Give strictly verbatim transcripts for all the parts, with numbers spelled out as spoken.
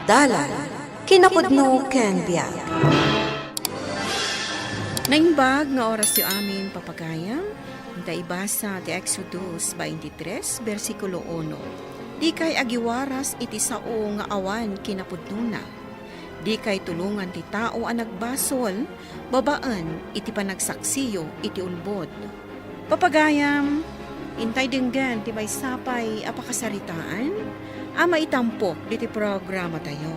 Dalan, kinapudno ken biag. Naimbag nga orasyo amin, papagayam. Inta ibasa ti Exodus twenty-three, bersikulo uno. Dikay agiwaras iti sao nga awan kinapudnona. Dikay tulongan ti tao a nagbasol babaen iti panagsaksiyo iti ulbod. Papagayam, intay denggen ti maysa pay a pakasaritaan a maitampok ditoy programatayo.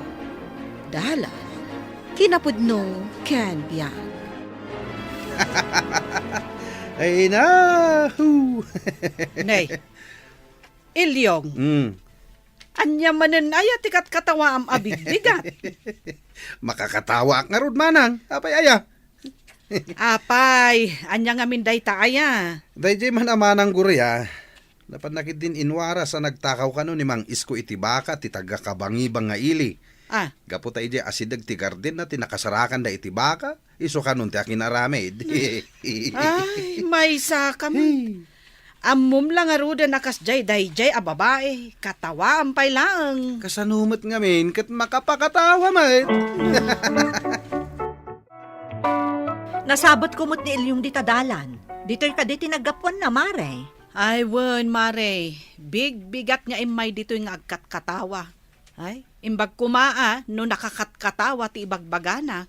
Dalan, kinapudno ken biag. Ay na! Hu! Nay, Ilyong, Mm. ania manen aya ti katkatawaam a bigbigat? Makakatawaak ngarud, manang. Apay aya? Apay, ania ngamin dayta aya? Daydiay man a manang Gloria, napannak idin inwaras a nagtakaw kano ni Mang Isko iti baka ti taga-Kabangibang nga ili. Ah. Gapu ta idiay asideg ti gardenna ti nakasarakanda iti baka, isu kanon ti akinaramid. Ay, maysa ka man. Hey. Ammom la ngaruden a kasdiay daydiay a babai, katawaam pay laeng. Kasano met ngamin ket makapakatawa met? Nasabetko met ni Ilyong dita dalan. Ditoy kadi ti naggapuanna, Mare? Ay, wen, Mare. Bigbigat nga immay ditoy nga agkatkatawa. Ay, imbag koma a no nakakatkatawa ti ibagbagana.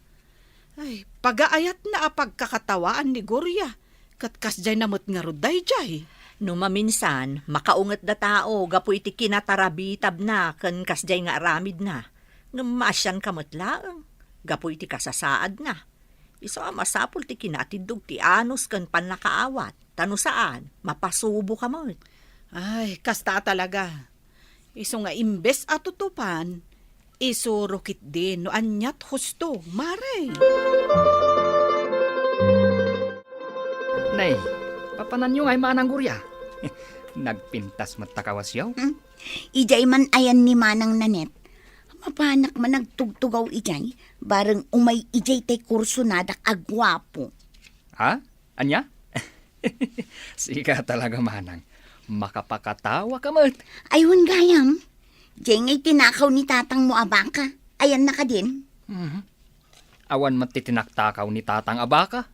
Ay, pagaayatna a pagkakatawaan ni Gloria, ket kasdiayna met ngarud daydiay. No maminsan, makaungetda tao gapu iti kinatarabitabna ken kasdiay nga aramidna. Ngem maasianka met laeng gapu iti kasasaadna. Isu a masapul ti kinaatiddog ti anus ken pannakaawat, ta no saan, mapasuboka met. Ay, kasta a talaga. Isu nga imbes a tutupan, isuro ketdi no aniat husto, Mare. Nay, papananyo ngay manang Gloria? Nagpintas met ta kawasyo? Hmm? Idiay man ayan ni Manang Nanet. Mapanak man nagtugtugaw idiay, bareng umay idiay tay kursonadak a guapo. Ha? Ania? Sika talaga, manang. Makapakatawa ka met. Ay, wen gayam. Diay ngay tinakaw ni tatangmo a baka. Ayanna kadin? Mhm. Awan met ti tinaktakaw ni tatang a baka.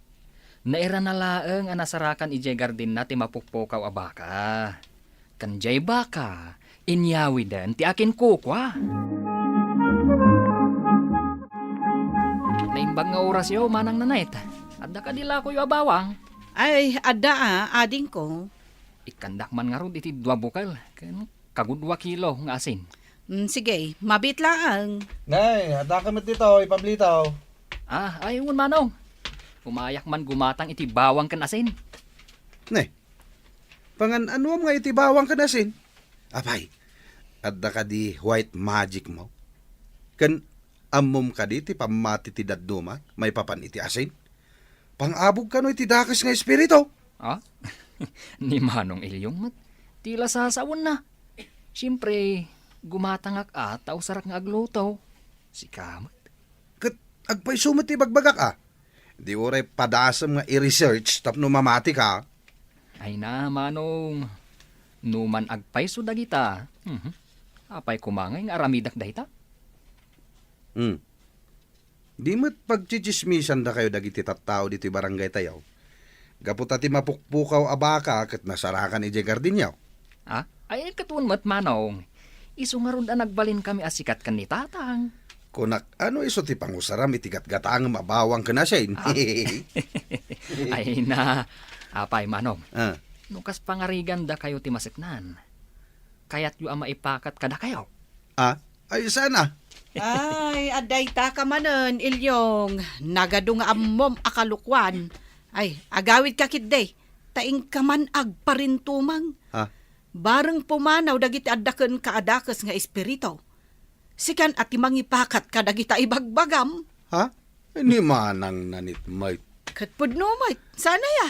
Nairana laeng a nasarakan idiay gardenna ti mapukpukaw a baka. Ken diay baka, inyawiden ti akinkukua. Naimbag nga orasyo, Manang Nanet. Adda kadi lakoyo a bawang? Ay, adda a, adingko. Ikkandak man ngarud iti dua bukel, ken kagud dua kilo nga asin. Mm, sige, mabiit laeng. Nay, adda ka met ditoy, Pablito. Ah, ay, wen, Manong. Umayak man gumatang iti bawang ken asin. Ne, pangan-anuam nga iti bawang ken asin? Apay, adda kadi white magic mo? Ken ammom kadi ti pammati ti dadduma maipapan iti asin? Pang-abog kano iti dakes nga espiritu? Ah? Ni Manong Ilyong met, ti la sasawenna. Siempre, gumatangak a ta usarak nga agluto. Sika met. Ket agpayso met ti ibagbagak a. Di uray padasem nga i-research tapno mamati ka. Ay na, Manong. Numan agpayso dagita. Mhm. Apay koma ngay nga aramidak dayta? Hmm. Di met pagtsitsismisandakayo dagiti tattao ditoy barangaytayo. Gapu ta ti mapukpukaw a baka ket nasarakan idiay gardenyo. Ah? Ay, ket wen met, Manong. Isu ngarud a nagbalinkami a sikat ken ni Tatang. Kunak, ano isu ti pangusaram iti gatgatangem a bawang ken asin? Ah. Ay na, apay, Manong. Ah. No kas pangarigandakayo ti maseknan, kayatyo a maipakat kadakayo? Ah? Ay, sana. Ay, adda ita ka manen, Ilyong. Nagadu nga ammom a kalukuan. Ay, agawidka ketdi, ta inka man agparintumeng. Ha? Bareng pumanaw dagiti adda kenka a dakes nga espiritu. Sikan a ti mangipakat kadagita ibagbagam. Ha? Ni Manang Nanet met. Ket pudno met, saan aya?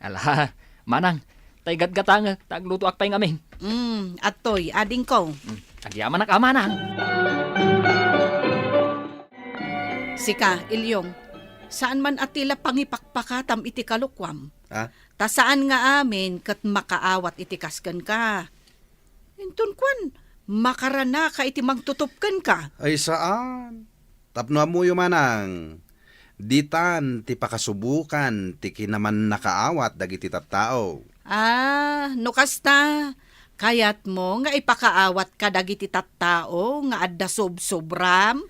Ala, Manang, tay gatgatangek, ta aglutoak pay ngamin. Mm, adtoy, adingko. Mm, agyamanak a, Manang. Sika, Ilyong, saan man a ti la pangipakpakatam iti kalukuam. Ha? Ta saan nga amin ket makaawat iti kas kenka. Inton kuan, Makaranaka iti mangtutup kenka. Ay, saan. Tapno ammoyo, Manang, ditan ti pakasubokan ti kinamannakaawat dagiti tattao. Ah, no kasta, kayatmo nga ipakaawatka dagiti tattao nga adda sobsobram,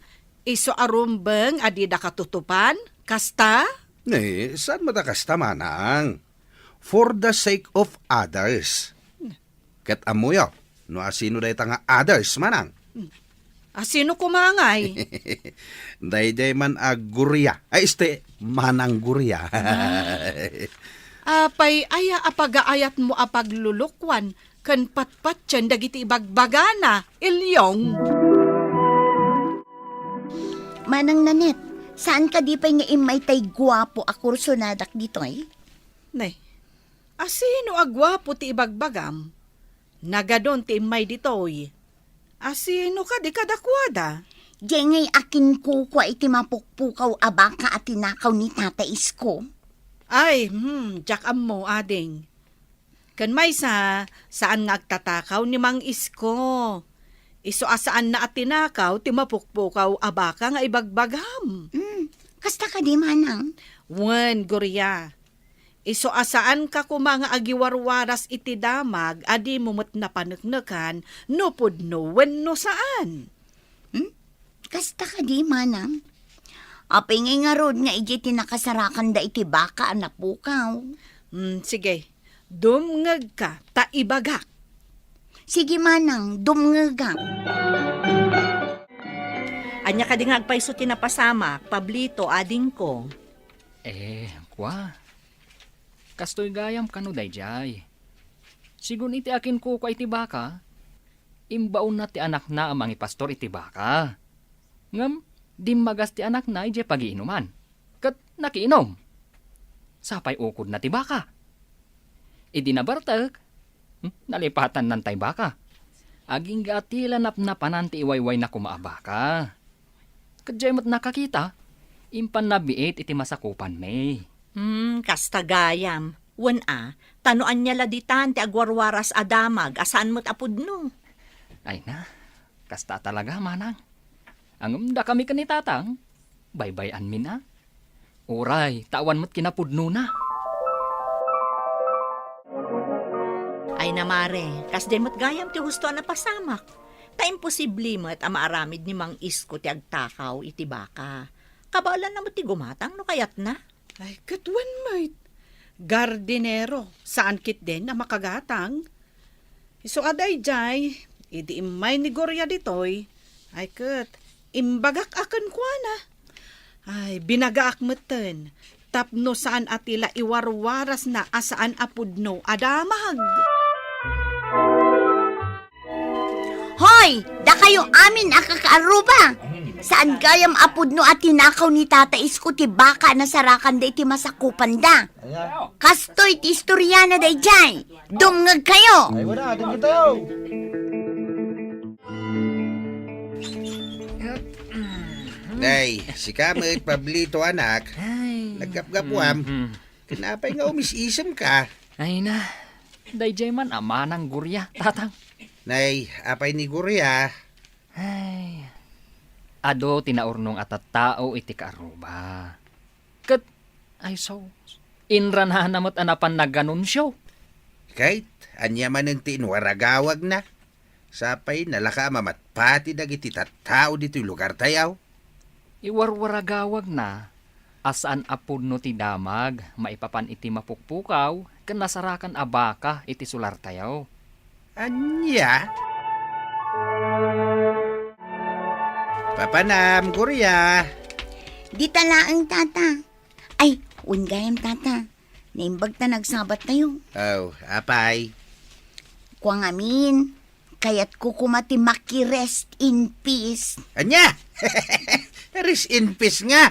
isu a rumbeng a dida katutupan? Kasta? Ni, saan met a kasta, Manang? For the sake of others. Ket ammoyo, no asino dayta nga others, Manang? Asino koma ngay? Daydiay man a Guria. Ay, este, Manang Guria. Apay aya a pagaayatmo a paglulukuan ken patpatien dagiti ibagbagana, Ilyong? Manang Nanette, saan kadi pay nga immay tay guapo a kursonadak ditoy? Nay, asino a guapo ti ibagbagam? Nagadun ti immay ditoy. Asino kadi kadakuada? Diay ngay a kinkukua iti mapukpukaw a baka a tinakaw ni Tata Isko. Ay, hmm, diak ammo, ading. Ken maysa, saan nga agtatakaw ni Mang Isko. Isu a saanna a tinakaw ti mapukpukaw a baka nga ibagbagam. Hmm, kasta kadi, Manang? Wen, Guria. Isu a saanka koma nga agiwarwaras iti damag a dimo met napaneknekan no pudno wenno saan. Hmm? Kasta kadi, Manang? Apay ngay ngarud nga idiay ti nakasarakanda iti baka a napukaw? Hmm, sige. Dumngegka, ta ibagak. Sige, Manang, dumngegak. Ania kadi nga agpayso ti napasamak, Pablito, adingko? Eh, kua. Kastoy gayam kano daydiay. Sigun iti akinkukua iti baka, imbaonna ti anakna a mangipastor iti baka. Ngem dimmagas ti anakna idiay pagiinuman, ket nakiinum. Sapay ukodna ti baka. Idi nabartek, hmm, nalipatannan tay baka. Agingga a tila napnapanan ti iwaywayna koma a baka. Ket diay met nakakita, impanna biit iti masakupanmi. Hmm, kasta gayam. Wen a, ta no ania la ditan ti agwarwaras a damag a saan met a pudno? Ay na, kasta a talaga, Manang. Ngem dakami ken ni Tatang, baybay-anmin a. Uray, ta awan met kinapudnona. Ay na, Mare, kasdiay met gayam ti husto a napasamak. Ta imposible met a maaramid ni Mang Isko ti agtakaw iti baka. Kabaelanna met ti gumatang no kayatna. Ay, ket wen met. Gardinero, saan ketdin a makagatang. Isu a daydiay, idi immay ni Gloria ditoy, ay ket, imbagak a kenkuana. Ay, binagaak metten, tapno saan a tila iwarwarasna a saan a pudno a damag. Hoy, dakayo amin a kakaarruba! Saan gayam a pudno a tinakaw ni Tata Isko ti baka a nasarakanda iti masakupanda. Kastoy ti istoriana daydiay. Dumngegkayo! Ay, wala, dumngeg tayo. Nay, sika met, Pablito, anak. Ay. Naggapgapuam. Mhm. Ken apay nga umis-isemka? Ay na, daydiay man a manang Gloria, Tatang. Nay, apay ni Gloria? Ay, adu ti naurnong a tattao iti kaarruba. Ket, ay sus, inranana met a napan naganunsio. Ket, ania manen ti inwaragawagna? Sapay nalaka a mamatpati dagiti tattao ditoy lugartayo. Iwarwaragawagna a saan a pudno ti damag maipapan iti mapukpukaw ken nasarakan a baka iti solartayo. Ania? Papanam, Gloria. Dita laeng, Tata. Ay, wen gayam, Tata. Naimbag ta nagsabattayo. Oh, apay? Kua ngamin, kayatko koma ti maki-rest in peace. Ania? Rest in peace nga?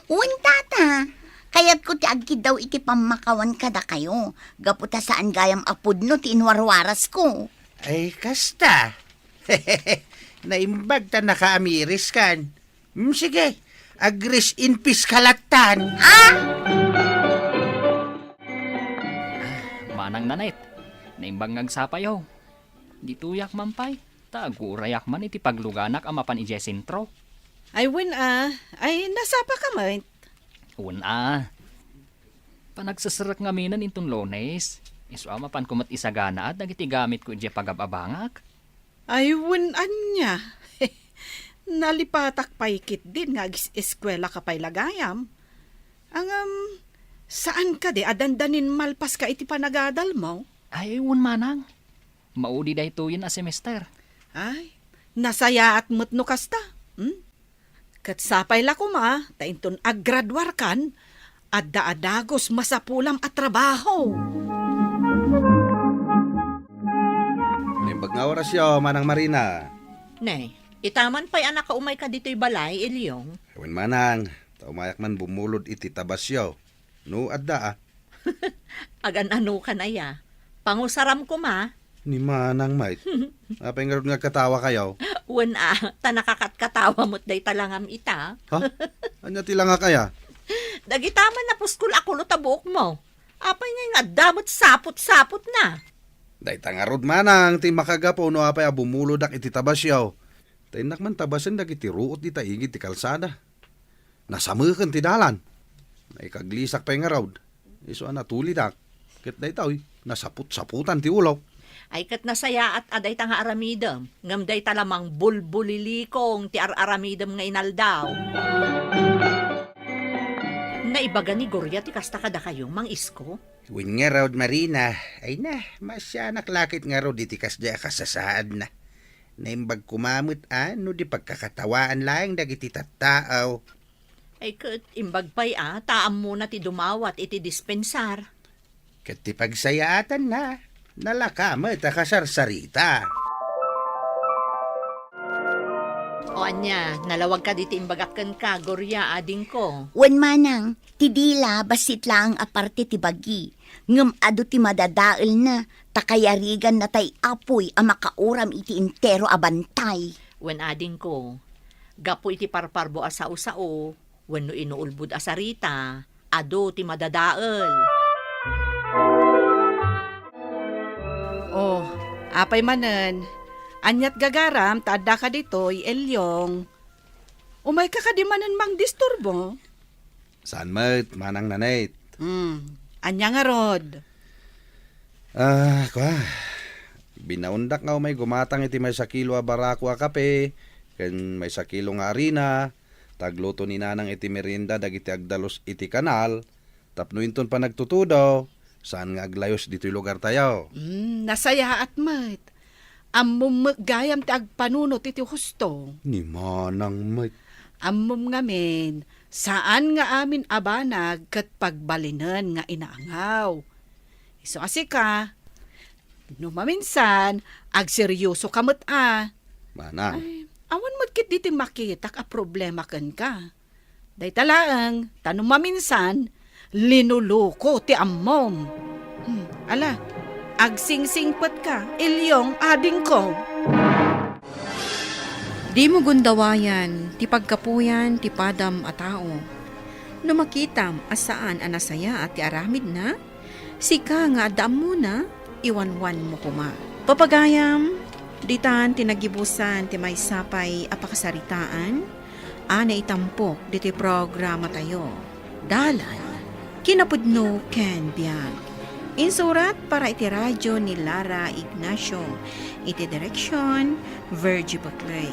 Wen, Tata. Kayatko ti agkiddaw iti pammakawan kadakayo, gapu ta saan gayam a pudno ti inwarwarasko. Ay, kasta. Naimbag ta nakaamiriskan. Mm, sige, ag-rest in peace ka lattan. Ah! Ah, manang Nanette, naimbag nga agsapayo. Ditoyak man pay. Ta aguray man iti pagluganak a mapan idiay sentro. Ay, wen a. Ay, nasapa ka met? Wen a. Panagseserrek ngaminen inton Lunes. Isu a mapanko met isaganaat dagiti gamitko idiay pagab-abangak. Ay, wen ania. Nalipatak pay ketdin nga agis-eskuela ka pay la gayam. Ngem, saan kadi a dandanin malpas ka iti panagadalmo? Ay, wen manang. Maudi daytoyen a semester. Ay, nasayaat met no kasta. Hmm? Ket sapay la koma ta inton aggraduarkan, adda a dagus masapulam a trabaho. Naimbag nga orasyo, Manang Marina. Ne, itaman pay a nakaumayka ditoy balay, Ilyong. Wen manang, ta umayak man bumulod iti tabasyo. No adda a. Agan-ano ka na ya? Pangusaram koma. Ni manang met. Apay ngarud nga agkatawa kayo? Wen a, ta nakakatkatawa met dayta langam ita. Ha? Ania ti langak aya? Dagita man napuskol a kulot a buokmo. Apay ngay nga adda met saput-saput na? Dayta ngarud manang ti makagapu no apay a bumulodak iti tabasyo. Ta innak man tabasen dagiti ruot dita igid ti kalsada. Nasameken ti dalan. Naikaglisak pay ngarud. Isu a natulidak. Ket daytoy, nasaput-saputan ti ulok. Ay ket nasayaat a dayta nga aramidem, ngem dayta la mangbulbulilikong ti ar-aramidem nga inaldaw. Naibaga ni Gloria ti kasta kadakayo, Mang Isko? Wen ngarud, Marina. Ay na, maasianak la ket ngarud iti kasdiay a kasasaadna. Naimbag koma met a no di pagkakatawaan laeng dagiti tattao. Ay ket, imbag pay a, ta ammona ti dumawat iti dispensar. Ket ti pagsayaatanna, nalaka met a kasarsarita. O ania, nalawag kadi ti imbagak kenka, Gloria, adingko? Wen manang, ti dila, bassit laeng a parte ti bagi. Ngem adu ti madadaelna, ta kayariganna tay apuy a makauram iti entero a bantay. Wen adingko, gapu iti parparbo a sao-sao, wenno inuulbod a sarita, adu ti madadael. Oh, apay manen, aniat gagaram ta addaka ditoy, Elyong? Umayka kadi manen mangdisturbo? Saan met, Manang Nanette. Hmm, ania ngarud? Ah, kua, binaondak nga umay gumatang iti maysa kilo a barako a kape, ken maysa kilo nga arina, ta agluto ni Nanang iti merienda dagiti agdalus iti kanal, tapno inton panagtutudo, saan nga aglayus ditoy lugartayo. Hmm, nasayaat met. Ammom met gayam ti agpanunot iti husto. Ni Manang met. Ammom ngamin, saan nga amin a banag ket pagbalinen nga inaangaw. Isu a sika, no maminsan, agseryoso ka met a. Manang. Ay, awan met ketdi ti makitak a problema kenka. Dayta laeng, ta no maminsan, linuluko ti ammom. Hmm, ala, agsingsingpet ka, Elyong, adingko. Dimo gundawayan ti paggapuyan ti padam a tao. No makitam a saan a nasayaat ti aramidna, sika nga adda ammona, iwanwanmo koma. Papagayam, ditan ti nagibusan ti maysa pay a pakasaritaan a naitampok ditoy programatayo. Dalan, kinapudno ken biag. Insurat para iti radyo ni Lara Ignacio. Iti direksyon, Virgie Butley.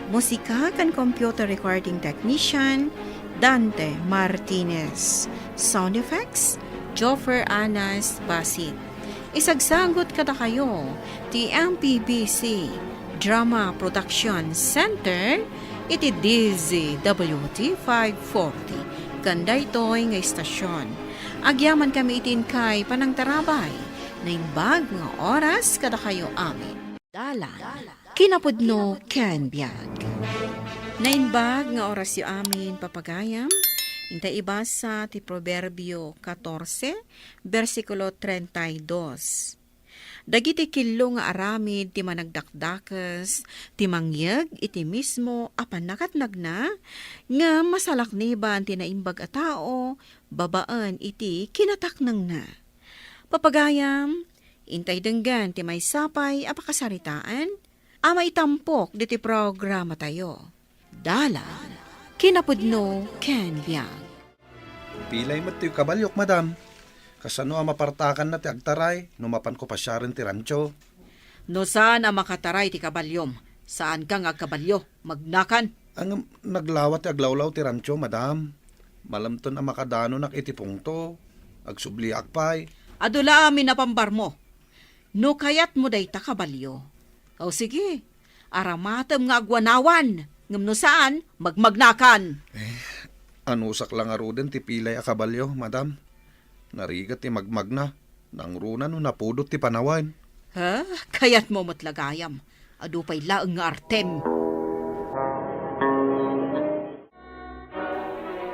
Musika ken computer recording technician, Dante Martinez. Sound effects, Joffer Anas Basit. Isagsagut kadakayo ti M P B C Drama Production Center iti D Z W T five forty ken daytoy nga istasyon. Agyamankami iti inkay panangtarabay. Naimbag nga oras kadakayo amin. Dalan, kinapudno ken biag. Naimbag nga orasyo amin, papagayam. Intay ibasa ti Proverbio katorse, bersikulo treinta y dos. Dagiti killo nga aramid ti managdakdakes, ti mangyeg iti mismo a pannakatnagna, ngem masalakniban ti naimbag a tao babaen iti kinataknengna. Papagayam, intay denggen ti maysa pay a pakasaritaan, a maitampok ditoy programatayo. Dalan, kinapudno ken biag. Pilay met ti kabaliok, madam. Kasano a mapartakanna ti agtaray no mapanko pasiaren ti rancho? No saan a makataray ti kabaliom, saanka nga agkabalio. Magnakan. Ngem naglawa ti aglawlaw ti rancho, madam. Malemten a makadanonak iti pungto. Agsubliak pay. Adu la amin a pambarmo. No kayatmo dayta, kabalio. O sige, aramatem nga agwanawan. Ngem no saan, magmagnakan. Eh, anusak la ngaruden ti pilay a kabalio, madam. Narigat ti magmagna. Nangruna no napudot ti panawen. Ha? Kayatmo met la gayam. Adu pay laeng nga artem.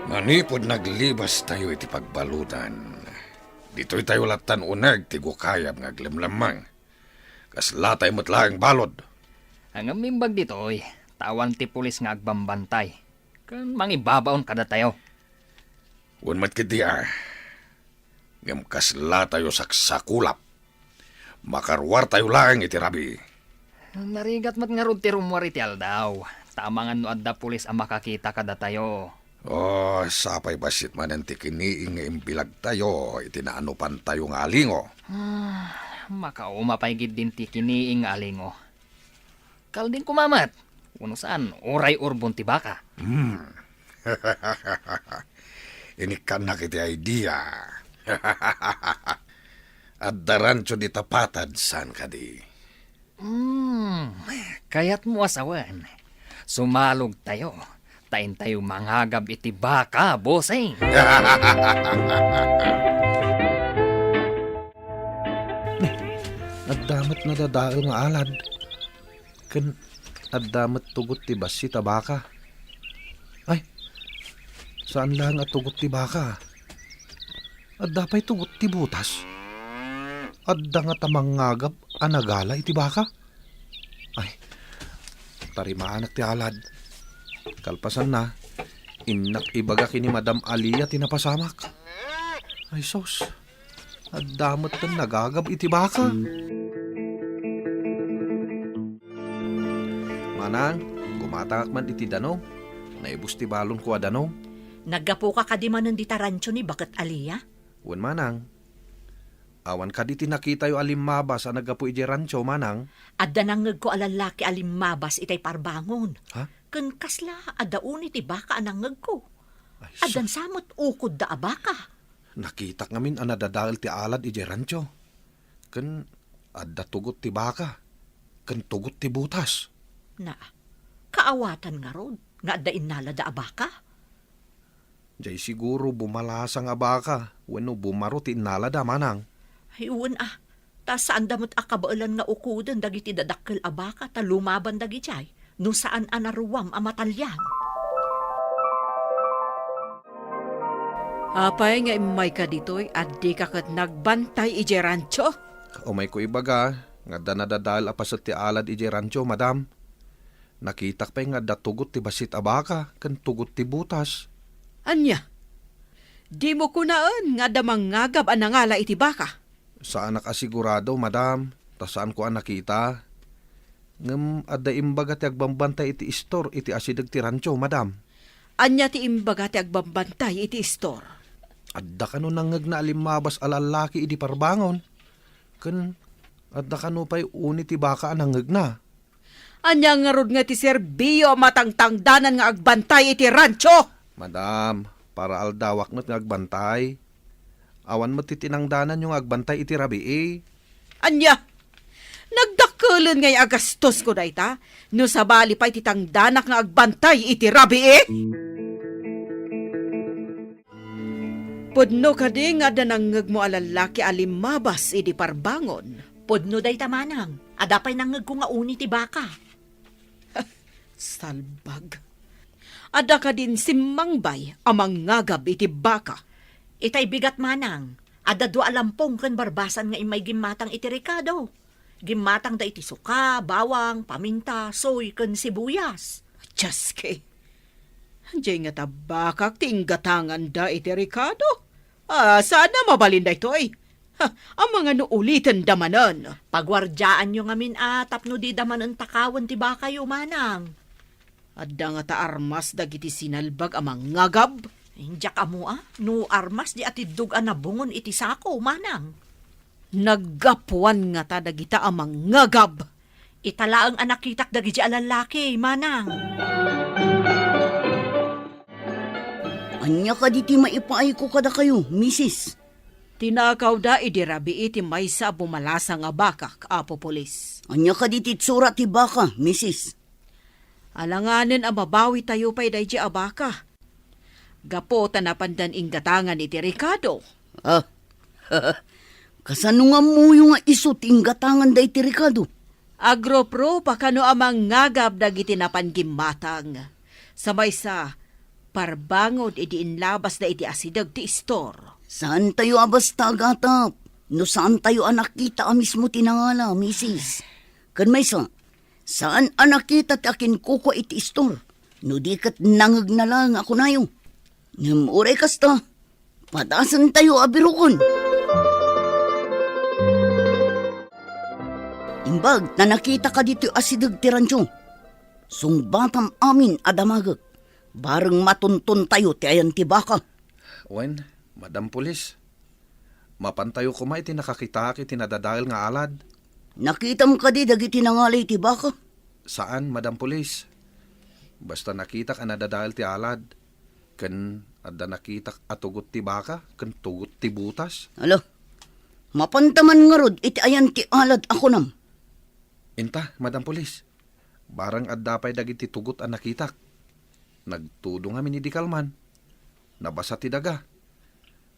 Manipud naglibastayo iti pagbaludan, ditoytayo lattan uneg ti gukayab nga aglemlemmeng. Kaslatayo met laeng balud. Ngem imbag ditoy, ta awan ti pulis nga agbambantay ken mangibabaon kadatayo. Wen met ketdi a. Ngem kaslatayo saksakulap. Makaruartayo laeng iti rabii. Narigat met ngarud ti rummuar iti aldaw, ta amangan no adda pulis a makakita kadatayo. Oh, sapay bassit manen ti kiniing nga imbilagtayo iti naanupantayo nga alingo. Ah, makauma pay gid din ti kiniing nga alingo. Kalding kumamat, uno saan, uray urbon ti baka. Hmm. Inikkannak iti idea. Adda rancho di tapatad, saan kadi? Hmm, kayatmo a sawen. Sumalogtayo, ta intayo mangagab iti baka, bossing. Adda met nadadael nga alad. Ken adda met tugot ti bassit a baka. Ay, saan laeng a tugot ti baka. Adda pay tugot ti butas. Adda ngata mangngagab a nagala iti baka. Ay, tarimaanak ti alad. Kalpasanna, innak ibaga ken ni Madam Alia ti napasamak. Ay, sus. Adda metten nagagab iti baka. Manang, gumatangak man iti danum. Naibus ti balonko a danum. Naggapuka kadi manen dita rancho ni baket Alia? Wen, manang. Awan kadi ti nakitayo a limmabas a naggapu idiay rancho, manang? Adda nangngegko a lallaki a limmabas itay parbangon. Ha? Ken kasla adda uni ti baka a nangngegko. Ay, sus. Addan sa met ukodda a baka. Nakitak ngamin a nadadael ti alad idiay rancho. Ken adda tugot ti baka, ken tugot ti butas. Na, kaawatan ngarud nga adda innalada a baka? Jay siguro bumalasang a baka wenno bumaro ti innalada, manang. Ay, wen a. Ta saanda met a kabaelan nga ukoden dagiti dadakkel a baka ta lumaban dagidiay no saan a naruam a matalian. Apay nga immayka ditoy a dika ket nagbantay idiay rancho? Umayko ibaga nga adda nadadael a paset ti alad idiay rancho, madam. Nakitak pay nga adda tugot ti bassit a baka ken tugot ti butas. Ania? Dimo kunaen nga adda mangngagab a nangala iti baka? Saanak a sigurado, madam, ta saanko a nakita. Ngem adda imbaga ti agbambantay iti istor iti asideg ti rancho, madam. Ania ti imbaga ti agbambantay iti istor? Adda kano nangngegna a limmabas a lallaki idi parbangon. Ken adda kano pay uni ti baka a nangngegna. Ania ngarud nga ti serbio a matangtangdanan nga agbantay iti rancho? Madam, para aldawak met nga agbantay. Awan met ti tinangdananyo nga agbantay iti rabii. Ania? Nagdakkelen ngay a gastosko dayta no sabali pay ti tangdanak nga agbantay iti rabii? Pudno kadi nga adda nangngegmo a lallaki a limmabas idi parbangon? Pudno dayta, manang. Adda pay nangngegko nga uni ti baka. Salbag. Adda kadin simmangbay a mangngagab iti baka? Itay bigat, manang. Adda dua a lampong ken barbasan nga immay gimmatang iti rekado. Gimmatangda iti suka, bawang, paminta, soy, ken sibuyas. Dios, ket diay ngata bakak ti inggatanganda iti rekado. Ah, saan a mabalin daytoy? Amangan no ulitenda manen. Paguardiaanyo ngamin a tapno dida manen takawen ti bakayo, manang. Adda ngata armas dagiti sinalbag a mangngagab? Diak ammo a no armas di atiddog a nabungon iti sako, manang. Naggapuan ngata dagita a mangngagab? Ita laeng a nakitak dagiti a lallaki, manang. Ania kadi ti maipaayko kadakayo, misis? Tinakawda idi rabii ti maysa a bumalasa nga baka, Apo Pulis. Ania kadi ti itsura ti baka, misis? Alanganen a mabawitayo pay daydi a baka. Gapu ta napandan inggatangan iti rekado. Ah, kasano nga ammoyo nga isu ti inggatanganda iti rekado? Agrupropa kano a mangngagab dagiti napan gimmatang. Sa maysa, parbangod idi inlabasda iti asideg ti istor. Saantayo a basta agatap no saantayo a nakita a mismo ti nangala, misis. Ken maysa, saan a nakita ti akinkukua iti istor, no di ket nangegna laeng a kunayo. Ngem uray kasta, padasentayo a biroken. Imbag ta nakitaka ditoy asideg ti rancho, sungbatam amin a damagek, bareng matuntontayo ti ayan ti baka. Wen, Madam Pulis, mapantayo koma iti nakakitaak iti nadadael nga alad. Nakitam kadi dagiti nangala iti baka? Saan, Madam Pulis. Basta nakitak a nadadael ti alad. Ken adda nakitak a tugot ti baka ken tugot ti butas. Ala, mapanta man ngarud iti ayan ti alad a kunam. Inta, Madam Pulis, barang adda pay dagiti tugot a nakitak. Nagtudong amin idi kalman. Nabasa ti daga.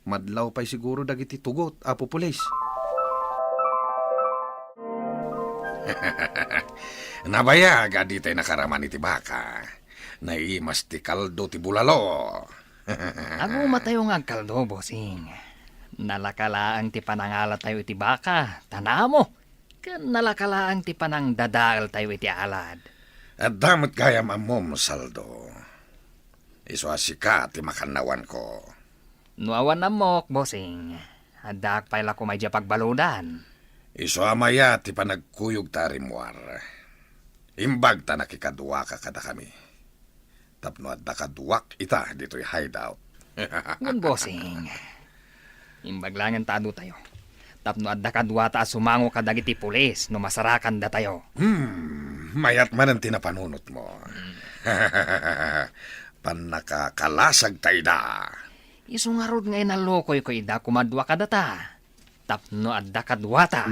Madlaw pay siguro dagiti tugot, Apo Pulis. Nabayag a ditay nakaraman iti baka. Naimas ti kaldo ti bulalo. Agumatayo nga agkaldo, bossing. Nalaka laeng ti panangalatayo iti baka, ta naammo. Ken nalaka laeng ti panangdadaeltayo iti alad. Adda met gayam ammom, Saldo. Isu a sika ti makannawanko. No awan ammok, bossing, addaak pay la koma idiay pagbaludan. Isu a mayat ti panagkuyogta a rimmuar. Imbag ta nakikaduaka kadakami. Tapno adda kaduak ita ditoy hideout. Ngem, bossing, imbag laengen ta aduayo. Tapno adda kaduata a sumango kadagiti pulis no masarakandatayo. Hmm, mayat manen ti napanunotmo. Hmm. Pannakakalasagta ida. Isu ngarud nga inallokoyko ida koma dua kadata. Tapno adda kaduata.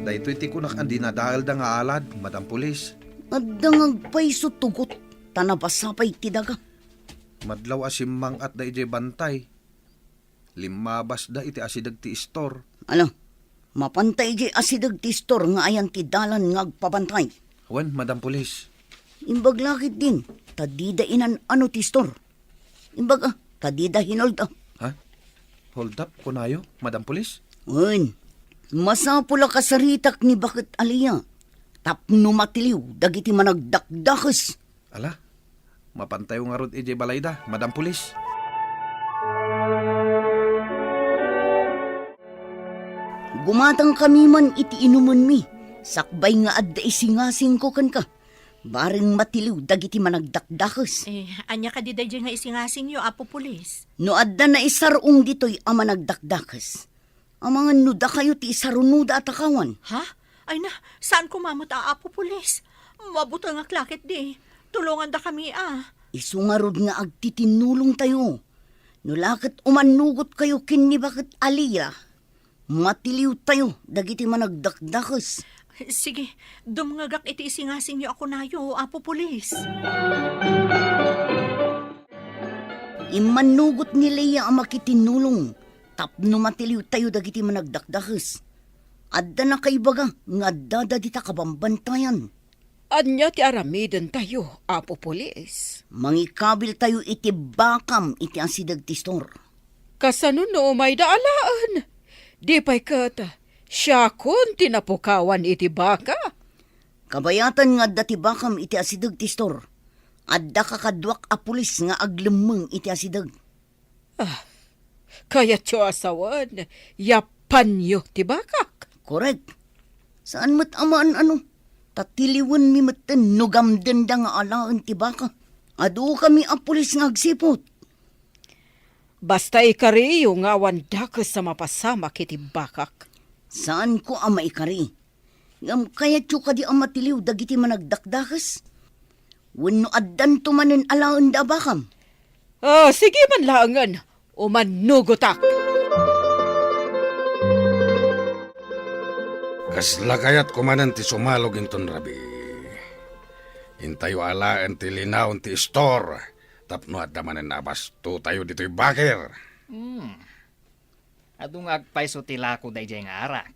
Daytoy ti kunak a dinadaelda nga alad, Madam Pulis. Adda nga agpayso tugot, ta nabasa pay ti daga. Madlaw a simmang-atda idiay bantay. Limmabasda iti asideg ti istor. Ala, mapanta idiay asideg ti istor nga ayan ti dalan nga agpabantay. Wen, Madam Pulis. Imbag la ketdin, ta dida inan-ano ti istor. Imbag a, ta dida hinoldap. Ha? Hold up, kunayo, Madam Pulis? Wen, masapul a kasaritak ni Baket Alia. Tapno matiliw dagiti managdakdakes. Ala, mapantayo ngarud idiay balayda, Madam Pulis. Gumatangkami man iti inumenmi, sakbay nga adda isingasingko kenka. Bareng matiliw dagiti managdakdakes. Eh, ania kadi daydiay nga isingasingyo, Apo Pulis? No adda naisar-ong ditoy a managdakdakes, amangan no dakayo ti isarunoda a takawan. Ha? Ay na, saan koma met a, Apo Pulis? Mabutengak la ketdi. Tulongandakami a. Isu ngarud nga agtitinnulongtayo. No la ket umannugotkayo ken ni Baket Alia, matiliwtayo dagiti managdakdakes. Sige, dumngegak iti isingasingyo a kunayo, Apo Pulis. Immannugot ni Leia a makitinnulong tapno matiliwtayo dagiti managdakdakes. Adda nakaibaga nga addada dita kabambantayan. Ania ti aramidentayo, Apo Pulis? Mangikabiltayo iti bakam iti asideg ti istor. Kasano no umayda alaen? Di pay ket siakon ti napukawan iti baka? Kabayatan nga adda ti bakam iti asideg ti istor, adda kakaduak a pulis nga aglemmeng iti asideg. Ah, Kayatyo a sawen, yapanyo ti bakak. Korek. Saan met a maan-ano. Ta tiliwenmi metten no gamdenda nga alaen ti baka. Adukami a pulis nga agsiput. Basta ikariyo nga awan dakes a mapasamak iti bakak. Saanko a maikari. Ngem kayatyo kadi a matiliw dagiti managdakdakes? Wenno addanto manen alaenda a bakam? Ah, sige man laengen, umannugotak. Kasla kayatko manen ti sumalog inton rabii. Intayo alaen ti linaon ti istor tapno adda manen a bastotayo ditoy bakir. Hmm. Adu nga agpayso ti lako daydiay nga arak.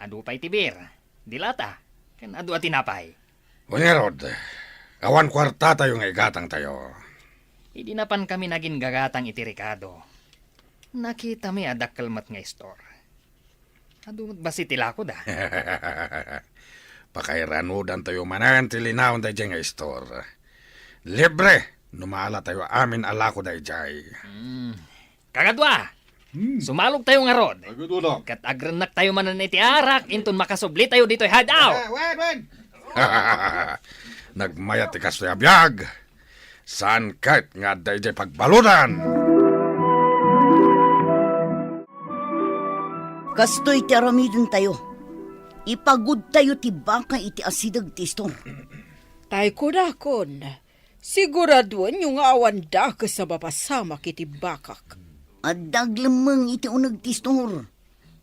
Adu pay ti bir, dilata, ken adu a tinapay. Wen ngarud, awan kuartatayo nga igatangtayo. Idi napankami naginggagatang iti rekado, nakitami a dakkel met nga istor. Adu met bassit ti lakoda. Pakairanudantayo manen ti linaon daydiay nga istor. Libre no maalatayo amin a lako daydiay. Hmm. Kakadua, hmm, sumalogtayo ngarud. Kakadua. Ket agrennaktayo manen iti arak inton makasublitayo ditoy hideout. Ah, wen, wen. Nagmayat ti kastoy a biag. Saan ket nga adda idiay pagbaludan? Kastoy ti aramidentayo. Ipagudtayo ti baka iti asideg ti istor. Tay kunakon, siguraduenyo nga awan dakes a mapasamak iti bakak. Adda aglemmeng iti uneg ti istor,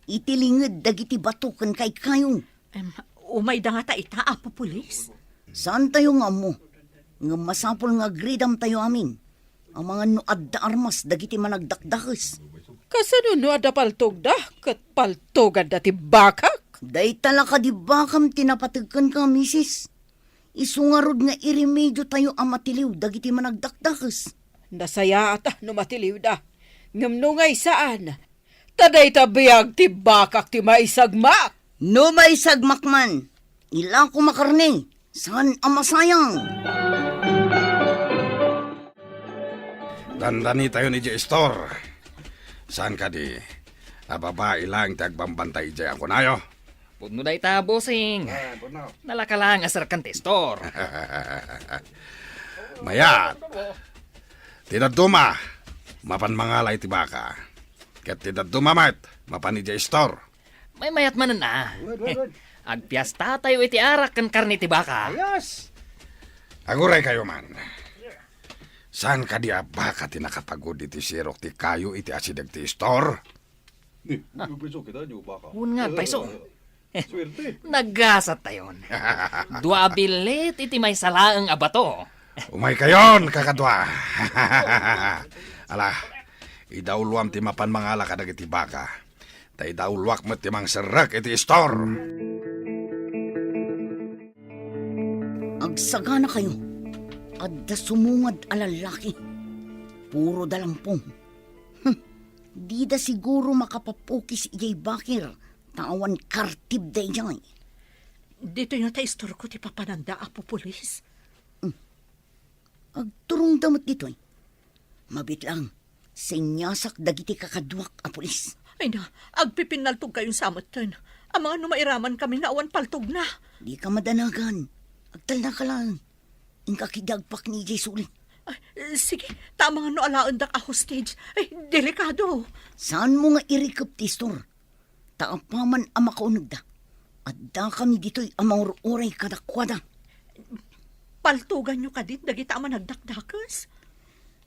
iti linged dagiti bato ken kaykayo. Em, umayda ngata ita, Apo Pulis? Saantayo nga ammo, ngem masapul nga agridamtayo amin. Amangan no adda armas dagiti managdakdakes. Kasano no adda paltogda ket paltoganda ti bakak? Dayta la kadi bakam ti napateg kenka, misis. Isu ngarud nga iremediotayo a matiliw dagiti managdakdakes. Nasayaat no matiliwda, ngem no ngay saan, ta dayta biag ti bakak ti maisagmak. No maisagmak man, ilako makarne, saan a masayang. Dandanitayon idiay istor. Saan kadi a babai laeng ti agbambantay idiay a kunayo? Pudno dayta, bossing. Ah, pudno. Nalaka laeng a serkan ti istor. Mayat. Ti dadduma, mapan mangala iti baka. Ket ti dadduma met, mapan idiay istor. Maymayat manen a. Wen, wen, wen. Agpiastatayo iti arak ken karne ti baka. Ayos. Aguraykayo man. Saan kadi a baka ti nakapagud iti sirok ti kayo iti asideg ti istor? Ni, ni, payso, kita niyo, baka. Wen nga, payso. Swerte. Nagasattayon. Dua a billit iti maysa laeng a bato. Umaykayon, kakadua. Ala, idauloam ti mapan mangala kadagiti baka. Ta idauloak met ti mangserrek iti istor. Agsaganakayo, adda sumungad a lallaki. Puro dalampong. Hm, dida siguro makapapukis idiay bakir, ta awan kartib daydiay. Ditoy ngata istorko ti papananda, Apo Pulis. Hmm. Agturongda met ditoy. Mabiit lang, seniasak dagiti kakaduak a pulis. Ay na, agpipinnaltogkayon sa metten. Amangan no mairaman kami nga awan paltogna. Dika madanagan. Agtalnaka lang. Inka ketdi agpakni idiay suli. Ay, sige, ta amangan no alaendak a hostage. Ay, delikado. Saanmo nga irikep ti istor? Ta apaman a makaunegda, addakami ditoy a mangur-uray kadakuada. Paltoganyo kadin dagita a managdakdakes?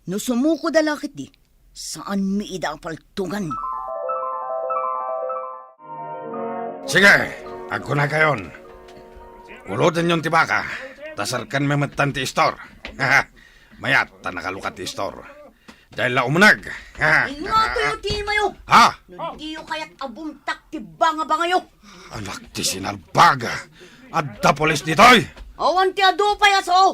No sumukoda la ketdi, saanmi ida a paltogan. Sige, agkunakayon. Ulodenyon ti baka, ta serkanmi metten ti istor. Mayat ta nakalukat ti istor. Dahil la umuneg. Ingatoyo ti imayo. Ha? No diyo kayat a bumtak ti bangabangayo. Anak ti sinalbag. Adda pulis ditoy. Awan ti adu pay a sao.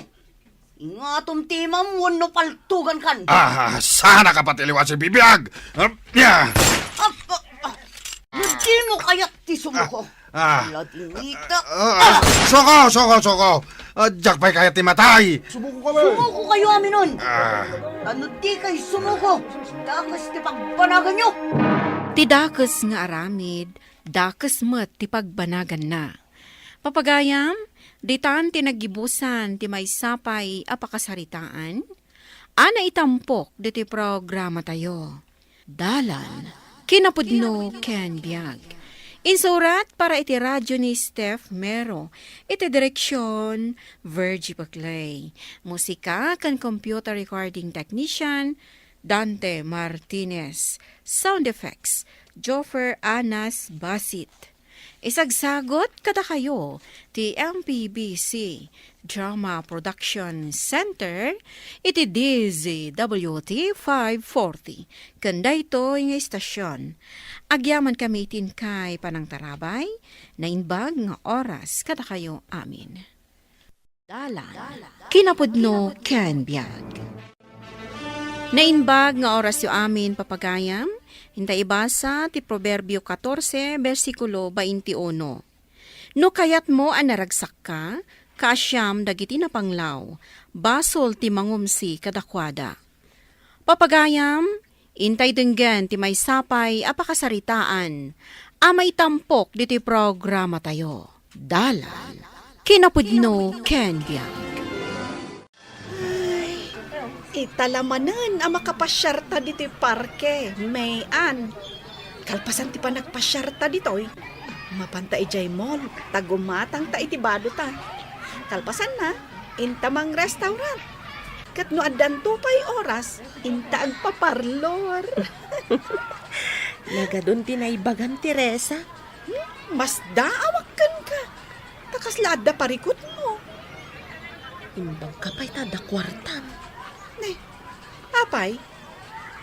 Ingatom ti imam wenno paltogankan. Ah, sana ka patiliw a sibibiag. Ah, ya. Ah, ah, ah. No dimo kayat ti sumuko. Ah. Ladingita. Ah, suko, suko, suko. Ah, diak pay kayat ti matay. Sumuko kami. Sumuko kayo aminon. Ah. Ano ti kay sumuko? Dakes ti pagbanaganyo! Ti dakes nga aramid, dakes met ti pagbanaganna. Papagayam, ditan ti naggibusan ti maysa pay a pakasaritaan a naitampok ditoy programatayo. Dalan, kinapudno ken biag. Insurat para iti radyo ni Steph Mero, iti direksyon, Virgie Paclay. Musika ken computer recording technician, Dante Martinez. Sound effects, Joffer Anas Basit. Isagsagut kadakayo ti M P B C Drama Production Center iti D Z W T five forty. Ken daytoy nga istasyon, agyamankami ti inkay panangtarabay, naimbag nga oras kadakayo amin. Dalan, kinapudno ken biag. Naimbag nga orasyo amin, papagayam, inta ibasa ti Proverbio katorse, bersikulo twenty-uno. No kayatmo a naragsakka, kaasiam dagiti napanglaw, basol ti mangumsi kadakuada. Papagayam, intay denggen ti maysa pay a pakasaritaan a maitampok ditoy programatayo. Dalan, kinapudno ken biag. Ay, ita la manen a makapasiarta ditoy parke, May Ann. Kalpasan ti panagpasiarta ditoy, mapanta idiay mall, ta gumatangta iti badota. Kalpasanna, inta mang-restaurant. Ket no addanto pay oras, inta agpaparlor. Nagadun ti naibagam, Teresa. Hmm? Masdaawak kenka. Ta kasla adda parikutmo. Imbagka pay ta adda kuartam. Ne, apay,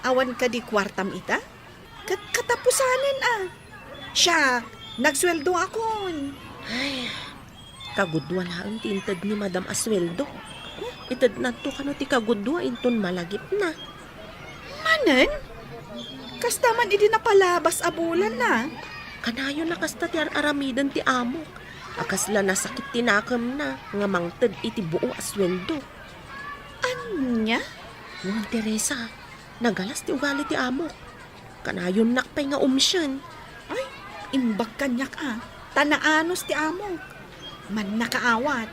awan kadi kuartam ita? Ket katapusanen a. Siak, nagsueldoakon. Ay, kagudua laeng ti inted ni Madam a sueldo. Itednanto kano ti kagudua inton malagipna. Manen? Kasta man idi napalabas a bulan na. Kanayon a kasta ti ar-aramiden ti amok. A kasla nasakit ti nakemna nga mangted iti buo a sueldo. Ania? Wen, Teresa, nagalas ti ugali ti amok. Kanayonnak pay nga umsien. Ay, imbag kaniak a, ta naanus ti amok. Mannakaawat.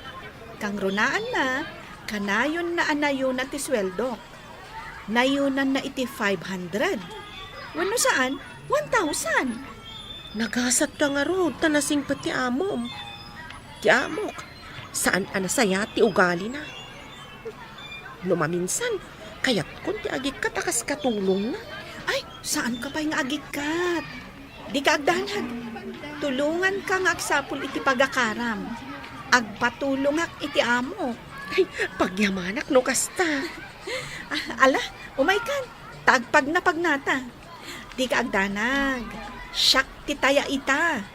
Kangrunaanna, kanayonna a nayona ti sueldok. Nayonanna iti five hundred. Wenno saan, one thousand. Nagasatka ngarud ta nasingpet ti amom. Ti amok, saan a nasayaat ti ugalina. No maminsan, kayatkon ti agikkat a kas katulongna. Ay, saanka pay nga agikkat. Dika agdanag. Tulonganka nga agsapul iti pagakaram. Agpatulongak iti amok. Ay, pagyamanak no kasta. Ah, ala, umaykan. Ta agpagnapagnata. Dika agdanag. Siak ti taya ita.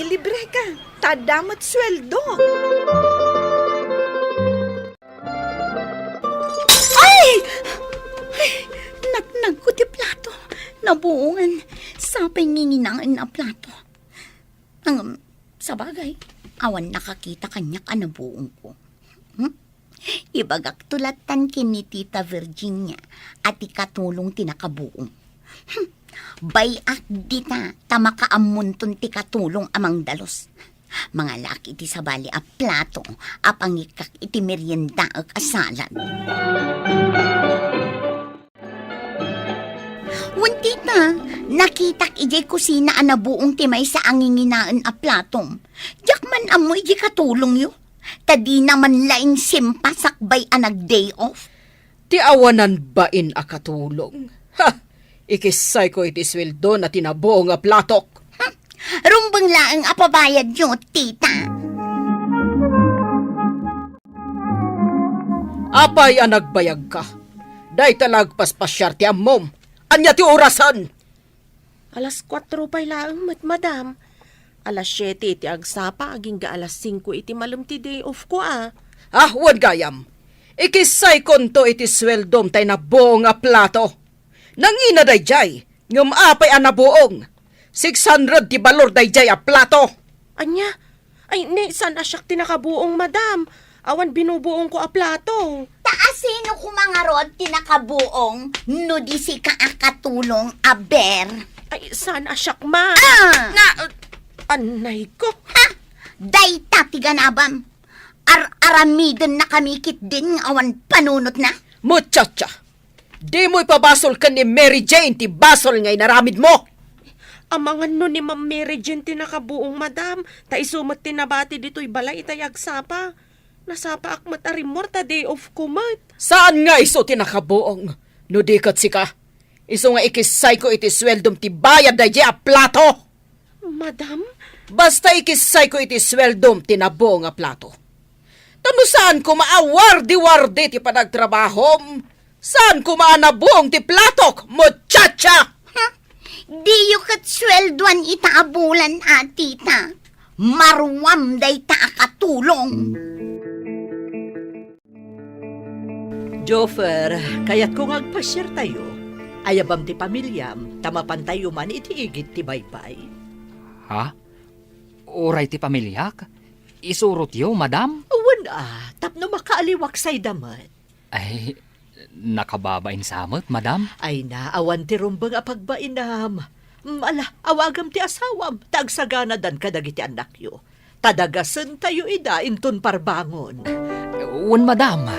Ilibreka. Ta adda met sueldo. Ay! Ay! Natnagko ti plato. Nabuongen. Sapay nginginaen a plato. Ngem, sabagay, awan nakakita kaniak a nabuongko. Hmm? Ibagakto lattan ken ni Tita Virginia a ti katulong ti nakabuong. Hmm. Bay-ak dita ta makaammonton ti katulong a mangdalus. Mangalak iti sabali a plato a pangikkak iti meriendaek a salad. Wen, tita, nakitak idiay kusina a nabuong ti maysa a nginginaen a platom. Diak man ammo idiay katulongyo, ta dina man laeng simpa sakbay a nag-day off. Ti awanan bain a katulong. Ha! Ikissayko iti sueldo na ti nabuong a platok. Hmm, rumbeng laeng a pabayadyo, tita. Apay a nagbayagka? Dayta la agpaspasiar ti ammom. Ania ti orasan? Alas kuatro pay laeng met, madam. Alas siete iti agsapa, agingga alas singko iti malem ti day off ko, a. Ah, wen gayam. Ikissaykonto iti sueldom tay nabuong a plato. Nangina daydiay, ngem apay a nabuong? Six hundred ti balor daydiay a plato. Ania? Ay, ne, saan a siak ti nakabuong, madam? Awan binubuongko a plato. Ta a Sino koma ngarud ti nakabuong no di sika a katulong a Ber? Ay, saan a siak man? Ah! Na, uh, anay ko. Ha? Dayta ti ganabam. Ar-aramidennakami ketdin nga awan panunotna. Muchacha, dimo ipabasol ken ni Mary Jane ti basol nga inaramidmo. Amangan no ni Ma'am Mary Jane ti nakabuong, madam, ta isu met ti nabati ditoy balay itay agsapa. Nasapaak met a rimmuar ta day off ko met. Saan nga isu ti nakabuong? No di ket sika, isu nga ikissayko iti sueldom ti bayad daydiay a plato. Madam? Basta ikissayko iti sueldom ti nabuong a plato. Ta no saan koma a wardi-wardi ti panagtrabahom, saan koma a nabuong ti platok, muchacha! Hm? Diyo ket sueldoan ita a bulan, a tita. Maruam dayta a katulong. Joffer, kayatko nga agpasiartayo. Ayabam ti pamiliam, ta mapantayo man iti igid ti baybay. Ha? Uray ti pamiliak? Isurotyo, madam? Wen a, tapno makaaliwaksayda met. Ay, nakababain sa met, madam? Ay na, awan ti rumbeng a pagbainam. Mm, ala, awagam ti asawam, ta agsaganadan kadagiti annakyo. Ta dagasentayo ida inton parbangon. Wen, madam.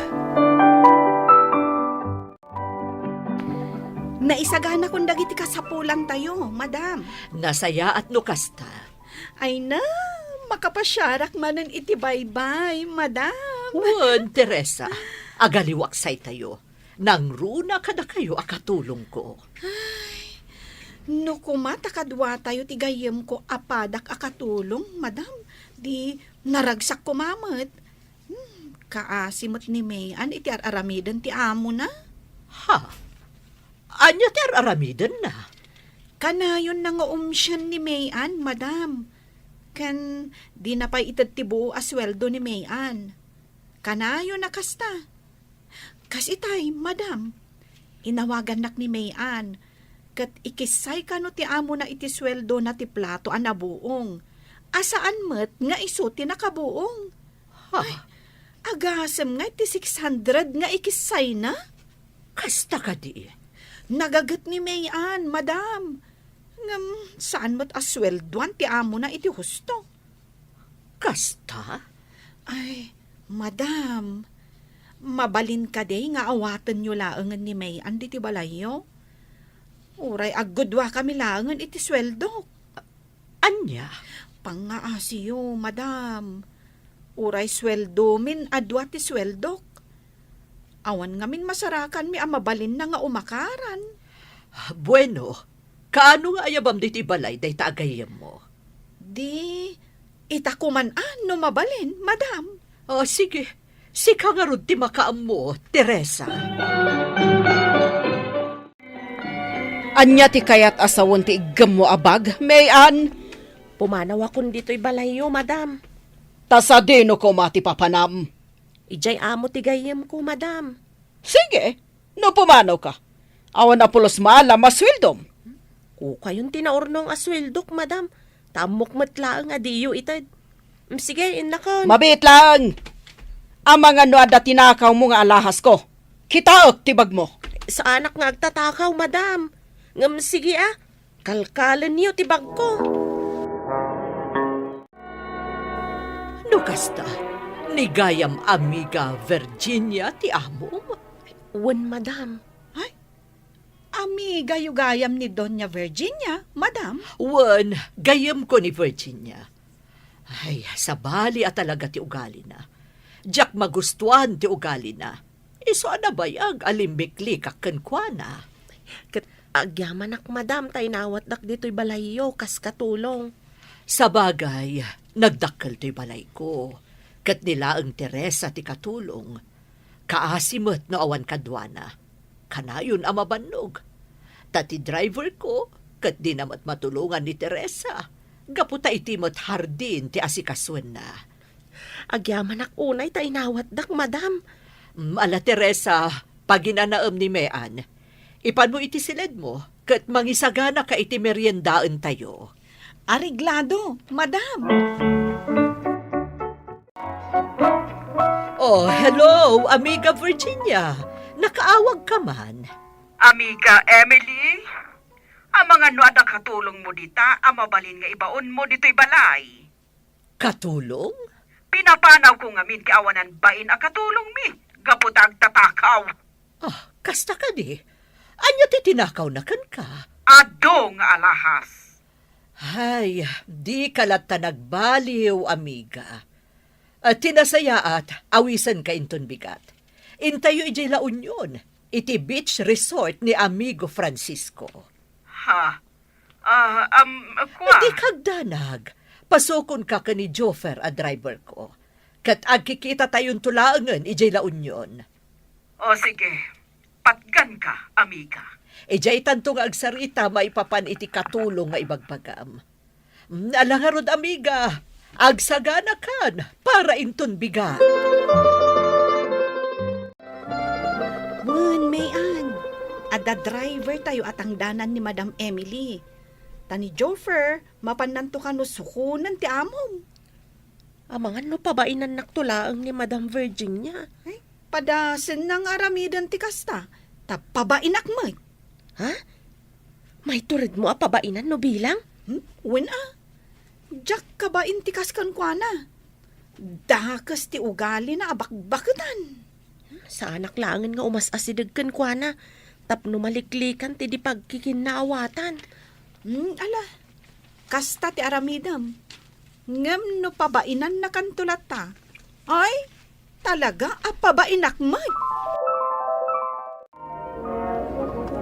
Naisaganakon dagiti kasapulantayo, madam. Nasayaat no kasta. Ay na, makapasiarak manen iti baybay, madam. Wen, Teresa, agaliwaksaytayo. Nangruna kadakayo a katulongko. Ay, no koma ta kaduatayo ti gayyemko a padak a katulong, madam, di naragsak koma met. Hmm, kaasi met ni May-an iti ar-aramiden ti amona. Ha? Ania ti ar-aramidenna? Kanayonna nga umsien ni May-an, madam. Ken dina pay ited ti buo a sueldo ni May-an. Kanayonna kasta. Kas itay, madam, inawagannak ni May-an, ket ikissay kano ti amona iti sueldona ti plato a nabuong, a saan met nga isu ti nakabuong. Ha? Ay, agasem nga iti six hundred nga ikissayna? Kasta kadi? Nagaget ni May-an, madam. Ngem saan met a sueldoan ti amona iti husto. Kasta? Ay, madam, mabalin kadi nga awatenyo laengen ni May-an ditoy balayyo? Uray aggudua kami laengen iti sueldok. Ania? Pangngaasiyo, madam. Uray sueldomin a dua ti sueldok. Awan ngamin masarakanmi a mabalinna nga umakaran. Bueno, kaano nga ayabam ditoy balay dayta a gayyemmo? Di, ita koman a no mabalin, madam. Ah, sige. Sika ngarud ti makaammo, Teresa. Ania ti kayat a sawen ti iggemmo a bag, May-an? Pumanawakon ditoy balayyo, madam. Ta sadino koma ti papanam? Idiay amo ti gayyemko, madam. Sige, no pumanawka. Awan a pulos maalam a sueldom. Ukayon ti naurnong a sueldok, madam. Ta ammok met laeng a diyo ited. Mm, sige, innakon. Mabiit laeng. Amangan no adda tinakawmo nga alahasko. Kitaek ti bagmo. Saanak nga agtatakaw, madam. Ngem sige a, kalkalenyo ti bagko. No kasta, ni gayam amiga Virginia ti amom? Wen, madam. Ay, amigayo gayam ni Doña Virginia, madam? Wen, gayyemko ni Virginia. Ay, sabali a talaga ti ugalina. Diak magustuan ti ugalina. Isu a nabayag a limmiklikak kenkuana. Ket agyamanak, madam, ta inawatdak ditoy balayyo kas katulong. Sabagay, nagdakkel toy balayko. Ket ni laeng Teresa ti katulong. Kaasi met no awan kaduana. Kanayon a mabannog. Ta ti driverko, ket dina met matulongan ni Teresa. Gapu ta iti met hardin ti asikasuenna. Agyamanak unay ta inawatdak, madam. Mm, ala, Teresa, paginanaem ni Mean. Ipanmo iti siledmo, ket mangisaganaka iti meriendaentayo. Areglado, madam. Oh, hello, Amiga Virginia. Nakaawagka man. Amiga Emily, amangan no adda katulongmo dita a mabalin nga ibaonmo ditoy balay. Katulong? Pinapanawko ngamin ti awanan bain a katulongmi gapu ta agtatakaw. Ah, kasta kadi? Ania ti tinakawna kenka? Adu nga alahas. Ay, dika latta nagbaliw, amiga. Ah, ti nasayaat, awisenka inton bigat. Intayo idiay La Union, iti beach resort ni Amigo Francisco. Ha? Ah, um, kua? Di kagdanag. Pasukonka ken ni Joffer a driver ko. Ket agkikitatayon to laengen idiay La Union. O sige, patganka, amiga. Idiay tanto nga agsarita maipapan iti katulong nga ibagbagam. Mm, ala ngarud, amiga, agsaganakan para inton bigat. Wen, May-an, adda driver tayo a tangdanan ni Madam Emily. Ta ni Joffer, mapannanto kano sukonen ti amom. Amangan no pabainannakto laeng ni Madam Virginia. Ay, padasenna nga aramiden ti kasta, ta pabainak met. Ha? Maituredmo a pabainan no bilang? Hmm? Wen a. Diak kabain ti kas kenkuana. Dakes ti ugalina a bakbaketan. Saanak laengen nga umas-asideg kenkuana tapno maliklikan ti di pagkikinnaawatan. Hmm, ala, kasta ti aramidem. Ngem no pabainannakanto latta, ay, talaga a pabainak met.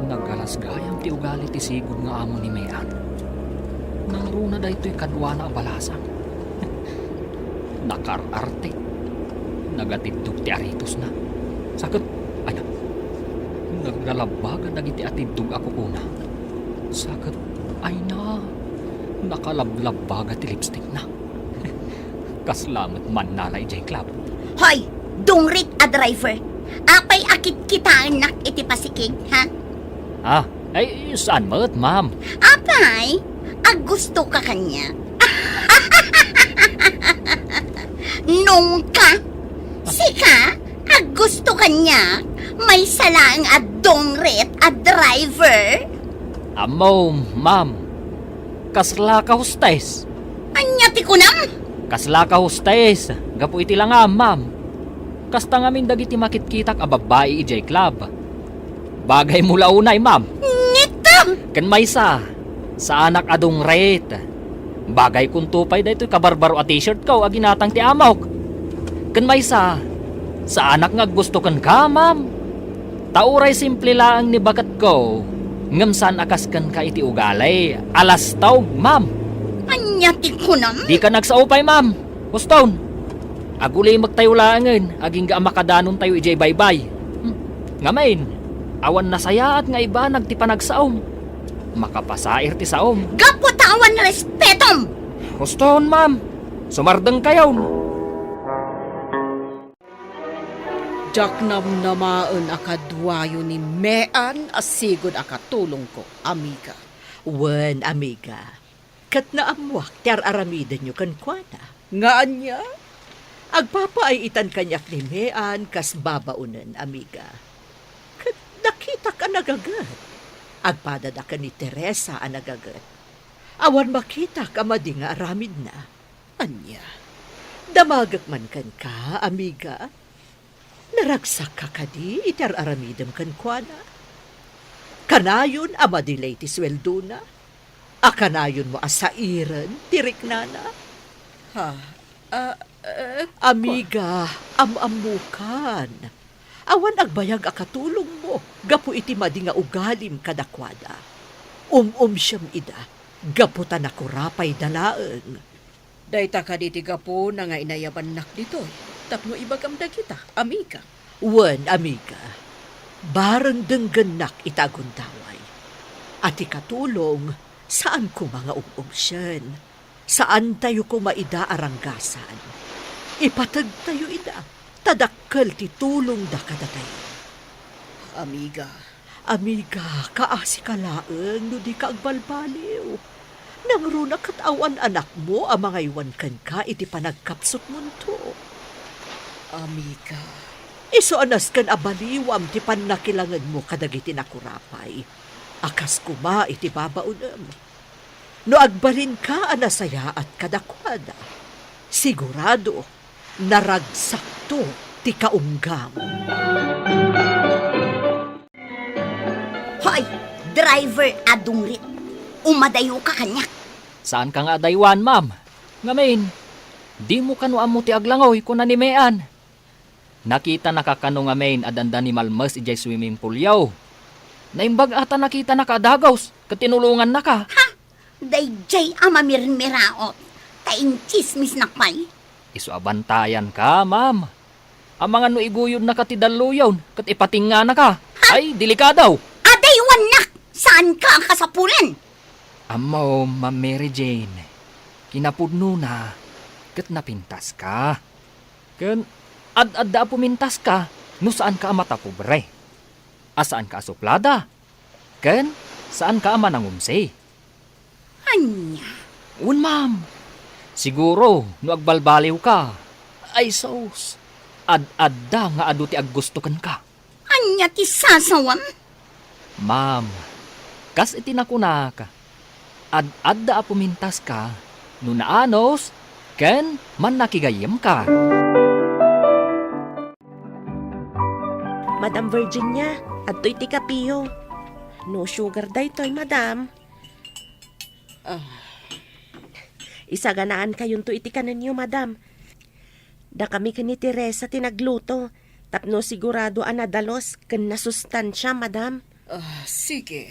Nagalas gayam ti ugali ti sigud nga amo ni May-an. Nangruna daytoy kaduana a balasang. Nakaar-arte. Nagatiddog ti aritosna. Sa ket, ania, naglalabbaga dagiti atiddog a kukuna. Sa ket, ayna, nakalablabbaga ti lipstickna. Kasla met mannala idiay club. Hoy, dungrit a driver! Apay a kitkitaennak iti pasikig, ha? Ah, ay, saan met, ma'am? Apay, aggustoka kaniak? Nungka! Sika, aggusto kaniak? Maysa laeng a dungrit a driver? Ammo, ma'am. Kasla ka hostes? Ania ti kunam? Kasla ka hostes, gapu iti langam, ma'am. Kasta ngamin dagiti makitkitak a babbai idiay club. Bagaymo la unay, ma'am. Ngetta! Ken maysa, saanak a dungrit. Bagaykonto pay daytoy kabarbaro a t-shirtko a ginatang ti amok. Ken maysa, saanak nga aggusto kenka, ma'am. Ta uray simple laeng ni baketko, ngem saan a kas kenka iti ugali. Alas taog, ma'am. Ania ti kunam? Dika nagsao pay, ma'am. Huston, agulimektayo laengen agingga a makadanontayo idiay baybay. Hmm. Ngamin, awan nasayaat nga ibanag ti panagsaom. Makapasair ti saom. Gapu ta awan respetom! Huston, ma'am. Sumardengkayon. Diak namnamaen a kaduayo ni Mean a sigud a katulongko, amiga. Wen, amiga. Ket naammoak ti ar-aramidenyo kenkuana. Nga ania? Agpapaay-itan kaniak ni Mean kas babaonen, amiga. Ket nakitak a nagaget. Agpadada ken ni Teresa a nagaget. Awan makitak a madi nga aramidna. Ania? Damagek man kenka, amiga? Naragsakka kadi iti ar-aramidem kenkuana? Kanayon a madelay ti sueldona? A kanayonmo a sairen ti riknana? Ha? Ah, eh, amiga, am-ammokan. Awan agbayag a katulongmo gapu iti madi nga ugalim kadakuada. Um-umsiem ida gapu ta nakurapayda laeng. Dayta kadi ti gapuna nga inayabannak ditoy tapno ibagam dagita, amiga. Wen, amiga, bareng denggennak ita a gundaway. A ti katulong, saan koma nga um-umsien. Saantayo koma ida a ranggasan. Ipategtayo ida, ta dakkel ti tulongda kadatayo. Amiga. Amiga, kaasika laeng no dika agbalbaliw. Nangruna ket awan anakmo a mangaywan kenka iti panagkapsutmonto. Amiga, isu a nasken a baliwam ti pannakilangenmo kadagiti nakurapay a kas koma iti babaonem. No agbalinka a nasayaat kadakuada, sigurado, naragsakto ti kaunggam. Hoy, driver a dungrit, umadayoka kaniak. Saanka nga adaywan, ma'am. Ngamin, dimo kano ammo ti aglangoy, kuna ni Mean. Nakitanaka kano ngamin a dandani malmes idiay swimming poolyo. Naimbag a ta nakitanaka a dagus ket tinulongannaka. Ha? Daydiay a mamirmiraot, ta intsismisnak pay. Isu a bantayanka, ma'am. Amangan no iguyodnaka ti dalluyon ket ipatingnganaka. Ha? Ay, delikado! Adaywannak! Saanka a kasapulan? Ammom, Ma'am Mary Jane, kinapudnona ket napintaska. Ken ad-adda a pumintaska no saanka a matapobre, a saanka a suplada, ken saanka a manangumsi. Ania? Wen, ma'am. Siguro, no agbalbaliwka, ay sus, ad-adda nga adu ti aggusto kenka. Ania ti sasawam? Ma'am, kas iti nakunak, ad-adda a pumintaska no naanus ken mannakigayyemka. Madam Virginia, adtoy ti kapiyo. No sugar daytoy, madam. Ah. Isaganankayonto iti kanenyo, madam. Dakami ken ni Teresa ti nagluto, tapno sigurado a nadalus ken nasustansia, madam. Ah, sige.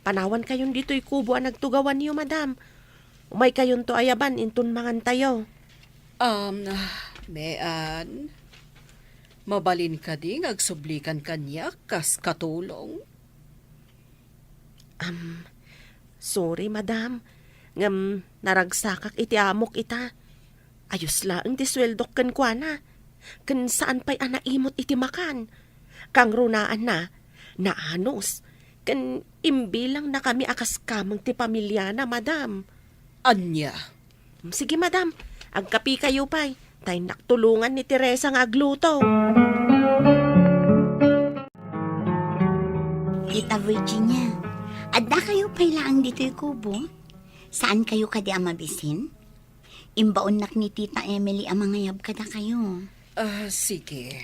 Panawankayon ditoy kubo a nagtugawanyo, madam. Umaykayonto ayaban inton mangantayo. Um, Mean, mabalin kadi nga agsublikan kaniak kas katulong? Am, sorry, madam. Ngem naragsakak iti amok ita. Ayos laeng ti sueldok kenkuana. Ken saan pay a naimut iti makan. Kangrunaanna, naanus. Ken imbilangnakami a kas kameng ti pamiliana, madam. Ania? Sige, madam. Agkapikayo pay. Ta innak tulongan ni Teresa nga agluto. Tita Virginia, addakayo pay laeng ditoy kubo? Saankayo kadi a mabisin? Imbaonnak ni Tita Emily a mangayab kadakayo. Ah, sige.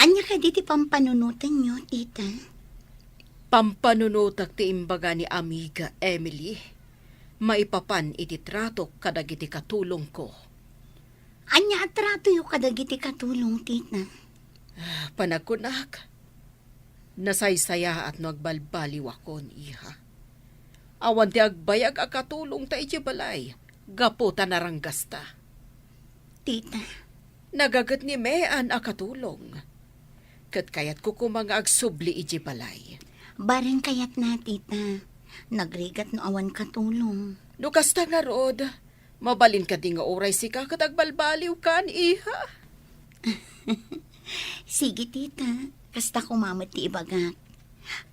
Ania kadi ti pampanunotenyo, Tita? Pampanunotak ti imbaga ni Amiga Emily maipapan iti tratok kadagiti katulongko. Ania a tratoyo kadagiti katulong, Tita? Ah, panagkunak, nasaysayaat no agbalbaliwakon, iha. Awan ti agbayag a katulongta iti balay gapu ta naranggasta. Tita. Nagaget ni Mean a katulong. Ket kayatko koma nga agsubli iti balay. Bareng kayatna, Tita. Nagrigat no awan katulong. No kasta ngarud, mabalin kadi nga uray sika ket agbalbaliwkan, iha? Sige, Tita. Kasta koma met ti ibagak.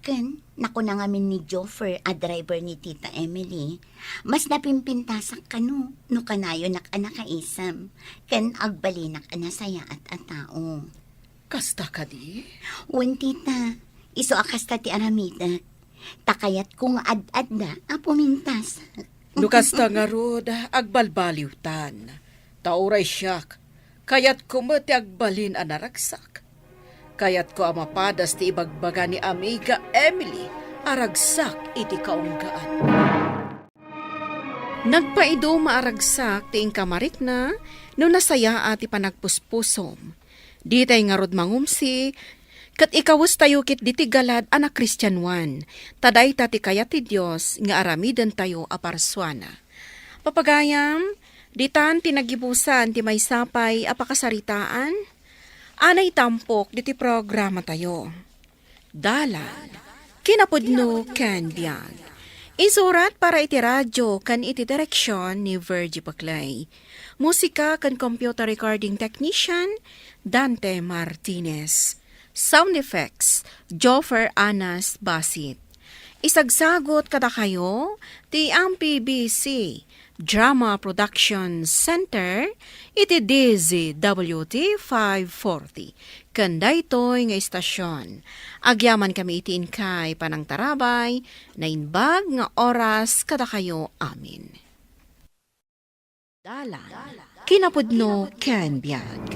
Ken, nakuna ngamin ni Joffer a driver ni Tita Emily, mas napimpintasak kano no kanayonak a nakaisem, ken agbalinak a nasayaat a tao. Kasta kadi? Wen, Tita. Isu a kasta ti aramidek. Ta kayatko nga ad-adda a pumintas. No kasta ngarud, agbalbaliwtan. Ta uray siak, kayatko met ti agbalin a naragsak. Kayatko a mapadas ti ibagbaga ni Amiga Emily a ragsak iti kaunggaan. Nagpaiduma a ragsak ti inka marikna no nasayaat ti panagpuspusom. Ditay ngarud mangumsi, ket ikawestayo ketdi ti galad a nakristianoan, ta dayta ti kayat ti Dios nga aramidentayo a parsuana. Papagayam, ditan ti nagibusan ti maysa pay a pakasaritaan a naitampok ditoy programatayo. Dalan, kinapudno ken biag. Insurat para iti radio ken iti direksion ni Virgie Paclay. Musika ken computer recording technician, Dante Martinez. Sound effects, Joffer Anas Basit. Isagsagot kadakayo ti M P B C Drama Production Center iti D Z W T five forty. Ken daytoy nga istasyon, agyaman kami iti inkay panangtarabay, naimbag nga oras kadakayo amin. Dalan, kinapudno ken biag.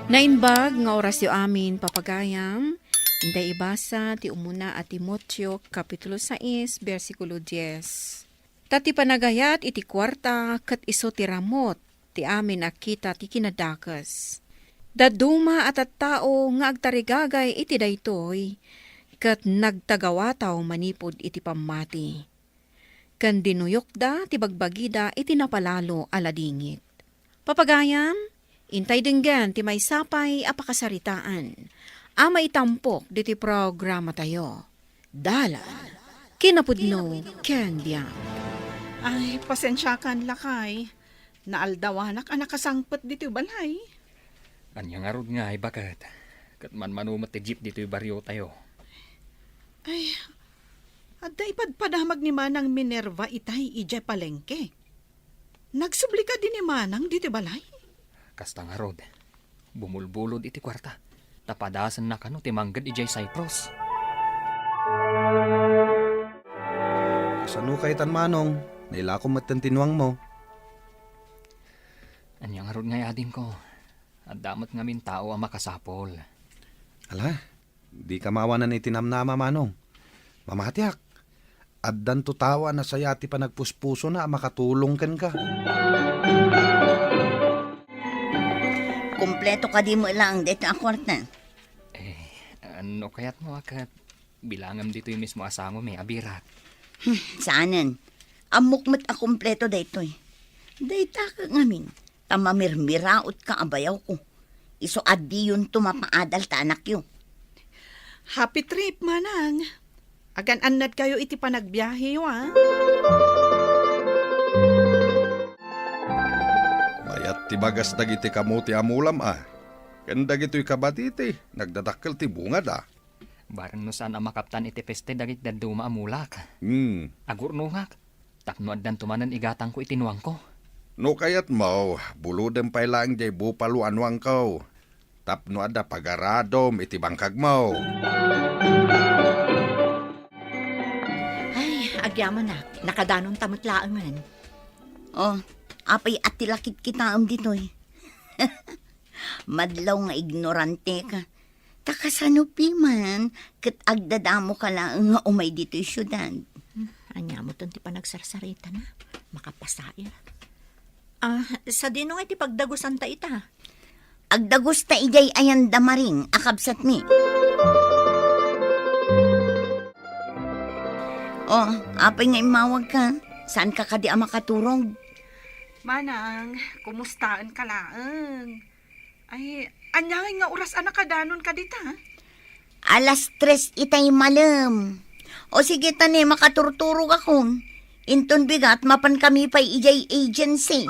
Naimbag nga orasyo amin, papagayam. Intay ibasa ti umuna a Timoteo, Kapitulo sais, bersikulo dies. Ta ti panagayat iti kuarta ket isu ti ramut ti amin a kita ti kinadakes. Dadduma a tattao nga agtarigagay iti daytoy, ket nagtagawataw manipud iti pammati. Ken dinuyokda ti bagbagida iti napalalo a ladingit. Papagayam, intay denggen ti maysa pay a pakasaritaan a maitampok ditoy programatayo. Dalan, kinapudno ken biag. Ay, pasensiakan, lakay. Naaldawanak a nakasangpet ditoy balay. Ania ngarud ngay, baket? Ket manmano met ti jeep ditoy bariotayo. Ay, adda ipadpadamag ni Manang Minerva itay idiay palengke. Nagsubli kadi ni Manang ditoy balay? Kasta ngarud. Bumulbulod iti kuarta. Ta padasenna kano ti mangged idiay Cyprus. Kasano kaytan, Manong? Nailakom metten ti nuangmo. Ania ngarud ngay, adingko? Adda met ngamin tao a makasapul. Ala, dika maawanan iti namnama, Manong. Mamatiak, addanto tao a nasaya ti panagpuspusona a makatulong kenka. Kompleto kadi met laeng daytoy a kuarta? Eh, no kayatmo a ket bilangem ditoy mismo a sangomi a birak. Hmm, saanen. Ammok met a kompleto daytoy. Dayta ket ngamin, ta mamirmiraotka a bayawko. Isu a diyonto mapaadal ta anakyo. Happy trip, Manang. Agan-annadkayo iti panagbiaheyo, a. Mayat ti bagas dagiti kamote a mulam, a. Ken dagitoy kabatiti, nagdadakkel ti bungada. Bareng no saan a makaptan iti peste dagiti dadduma a mulak. Hmm. Agurnongak, tapno addanto manen igatangko iti nuangko. No kayatmo, bulodem pay laeng diay bupalo a nuangko. Tapno adda pagaradom iti bangkagmo. Ay, agyamanak, nakadanonta met laengen. Oh, apay a ti lakit kitaem ditoy? Madlaw nga ignoranteka. Ta kasano piman ket agdadamoka laeng nga umay ditoy siudad? Hmm, ania metten ti panagsarsaritana? Makapasair. Ah, sadino nga iti pagdagusanta ita? Agdagusta idiay ayan da Maring a kabsatmi. Oh, apay nga immawagka? Saanka kadi a makaturog? Manang, kumustaenka laeng? Ay, ania ngay nga oras a nakadanonka dita? Alas tres itay malem. O sige, ta ne, makaturturogakon. Inton bigat, mapankami pay idiay agency.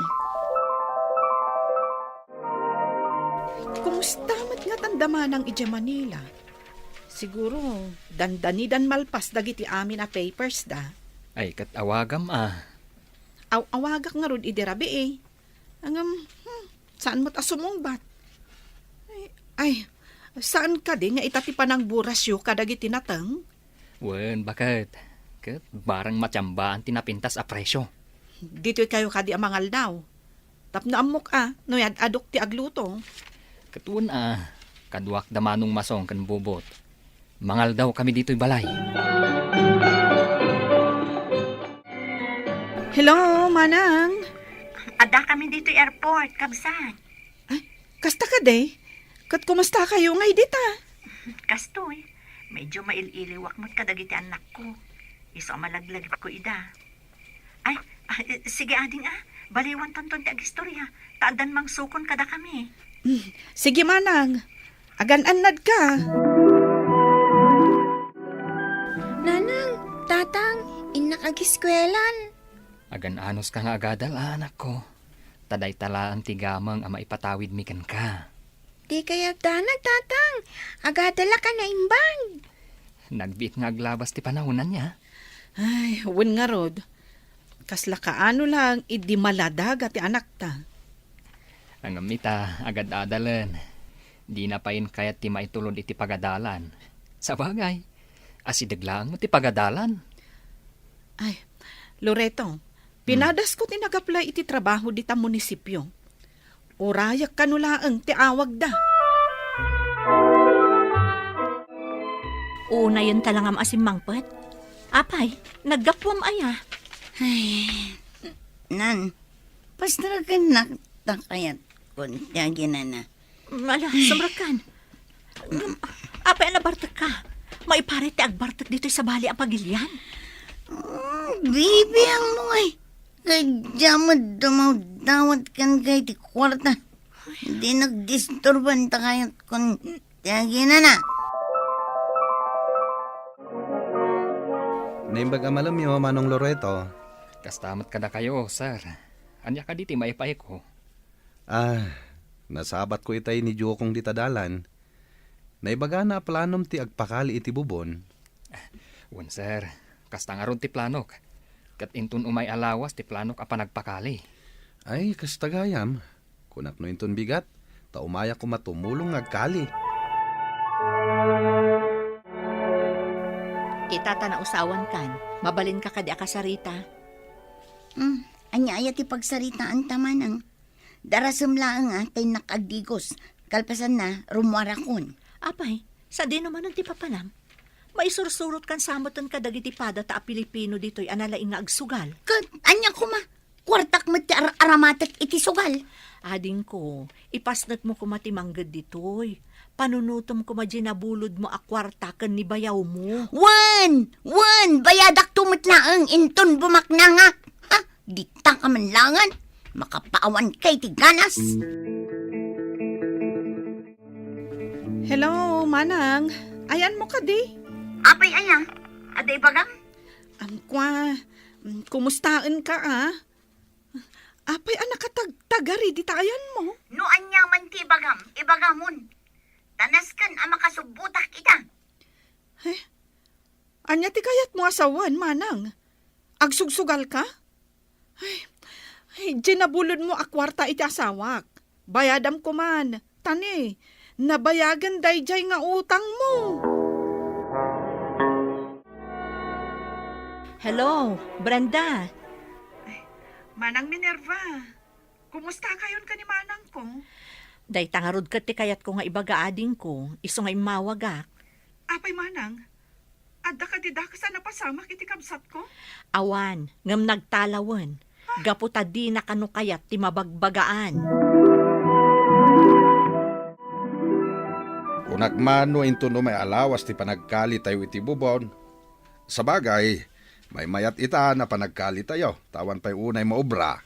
Kumusta met ngatan da Manang idiay Manila? Siguro, dandanidan malpas dagiti amin a papers da. Ay, ket awagam, a. Aw-awagak ngarud idi rabii. Ngem, hmm, saan met a sumungbat? Ay, ay, saan kadi nga ita ti panangburasyo kadagiti nateng? Wen, baket. Ket bareng matiambaan ti napintas a presyo. Ditoy kayo kadi a mangaldaw. Tapno ammok a, no yad-adok ti agluto. Ket wen a, kaduak da Manong Masong ken Bobot. Mangaldawkami ditoy balay. Hello, Manang. Addakami ditoy airport, kabsat. Ay, kasta kadi? Ket kumusta kayo ngay dita? Kastoy, medyo mail-iliwak met kadagiti annakko. Isu a malaglagipko ida. Ay, ah, eh, sige, ading, a. Baliwantonton ti agistorya, ta addan mangsukon kadakami. Mm, sige, Manang. Agan-annadka. Nanang, Tatang, innak agiskuelan. Agan-anoska nga agadal, a, anakko. Ta dayta laeng ti gameng a maipatawidmi kenka. Dika yaddanag, Tatang. Agadalak a naimbag. Nagbiit nga aglabas ti panaon, ania? Ay, wen ngarud. Kasla kaano lang idi maladaga ti anakta. Ngem ita, agad-adalen. Dina payen kayat ti maitulod iti pagadalan. Sabagay, asideg laeng ti pagadalan. Ay, Loreto, hmm, pinadasko ti nag-apply iti trabaho dita munisipio. Urayak kano laeng ti awagda. Uunayenta la ngam a simmangpet. Apay, naggapuam aya? Ay, nan, pastrakennak ta kayat kun ti aginana. Ala, sumrekkan. Apay a nabartekka? Maiparit ti agbartek ditoy sabali a pagilian? Mm, bibiangmo ngay. Kay diak met dumawdawat kenka iti kuarta. Di nagdisturban ta kayat kun ti aginana. Naimbag a malemyo, Manong Loreto. Kasta met kadakayo, sir. Ania kadi ti maipaayko? Ah, nasabatko itay ni Jokong dita dalan. Naibagana a planom ti agpakali iti bubon. Wen, sir. Kasta ngarud ti planok. Ket inton umay a lawas ti planok a panagpakali. Ay, kasta gayam. Kunak no inton bigat, ta umayak koma tumulong nga agkali. Ita ta nausawankan, mabalinka kadi a kasarita? Hmm, ania aya ti pagsaritaanta, manang? Darasem laeng a ta innak agdigos. Kalpasanna, rummuarakon. Apay, sadino manen ti papanam? Maisursurotkan sa metten kadagiti padata a Pilipino ditoy a nalaing nga agsugal. Ket ania koma? Kuartak met ti ar-aramatek iti sugal. Adingko, ipasnekmo koma ti mangged ditoy. Panunotem koma diay nabulodmo a kuarta ken ni bayawmo. Wen! Wen! Bayadakto met laeng inton bumaknangak. Ha? Dita ka man langen, makapaawanka iti ganas. Hello, Manang. Ayanmo kadi? Apay aya? Adda ibagam? Angkua, mm, kumustaenka, a? Apay a nakatagtagari dita ayanmo? No ania man ti ibagam, ibagamon. Ta nasken a makasubbotak ita. Eh? Ania ti kayatmo a sawen, Manang? Agsugsugalka? Ay, ay, diay nabulodmo a kuarta iti asawak. Bayadam koman. Ta ni, nabayagen daydiay nga utangmo. Hello, Brenda. Ay, Manang Minerva. Kumusta kayon ken ni manangko? Dayta ngarud ket ti kayatko nga ibaga, adingko, isu nga immawagak. Apay, Manang, adda kadi dakes a napasamak iti kabsatko? Awan, ngem nagtalawen. Ah. Gapu ta dina kano kayat ti mabagbagaan. Kunak man no inton umay a lawas ti panagkalitayo iti bubon. Sabagay, maymayat ita a panagkalitayo, ta awan pay unay maobra.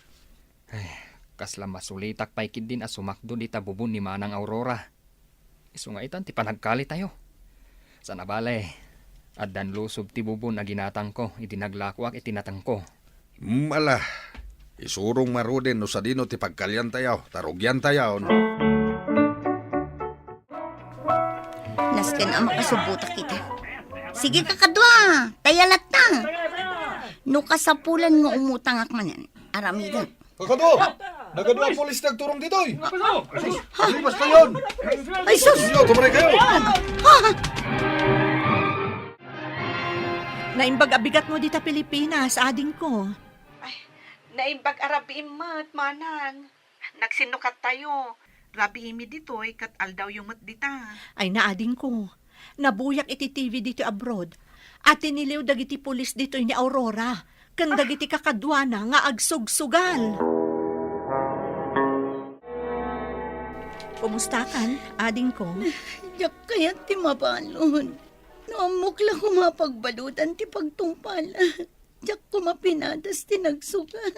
Ay, kasla masulitak pay ketdin a sumakdo dita bubon ni Manang Aurora. Isu nga itan ti panagkalitayo. Sana bale, addan lusob ti bubon a ginatangko idi naglakoak iti natengko. Mm, ala, isurong ngaruden no sadino ti pagkaliantayo, ta rugiantayo. Nasken a makasubbotak ita. Sige, kakadua, taya latta. No kasapulan nga umutangak manen, aramidek. Kakadua, nagadua a pulis ti agturong ditoy. Ay, basta yon. Ay, sus! Inyo, tumray kayo. Ha? Naimbag a bigatmo dita Pilipinas, adingko. Ay, naimbag a rabiim met, manang. Nagsinnukattayo. Rabiimi ditoy ket aldawyo met dita. Ay, naadingko. Nabuyak iti T V ditoy abroad. Tiniliw dagiti pulis ditoy ni Aurora ken dagiti kakaduana nga agsugsugal. Kumustakan, adingko? Diak kayat ti mabalud. No ammok la koma a pagbaludan ti pagtungpalak. Diak koma pinadas ti nagsugal.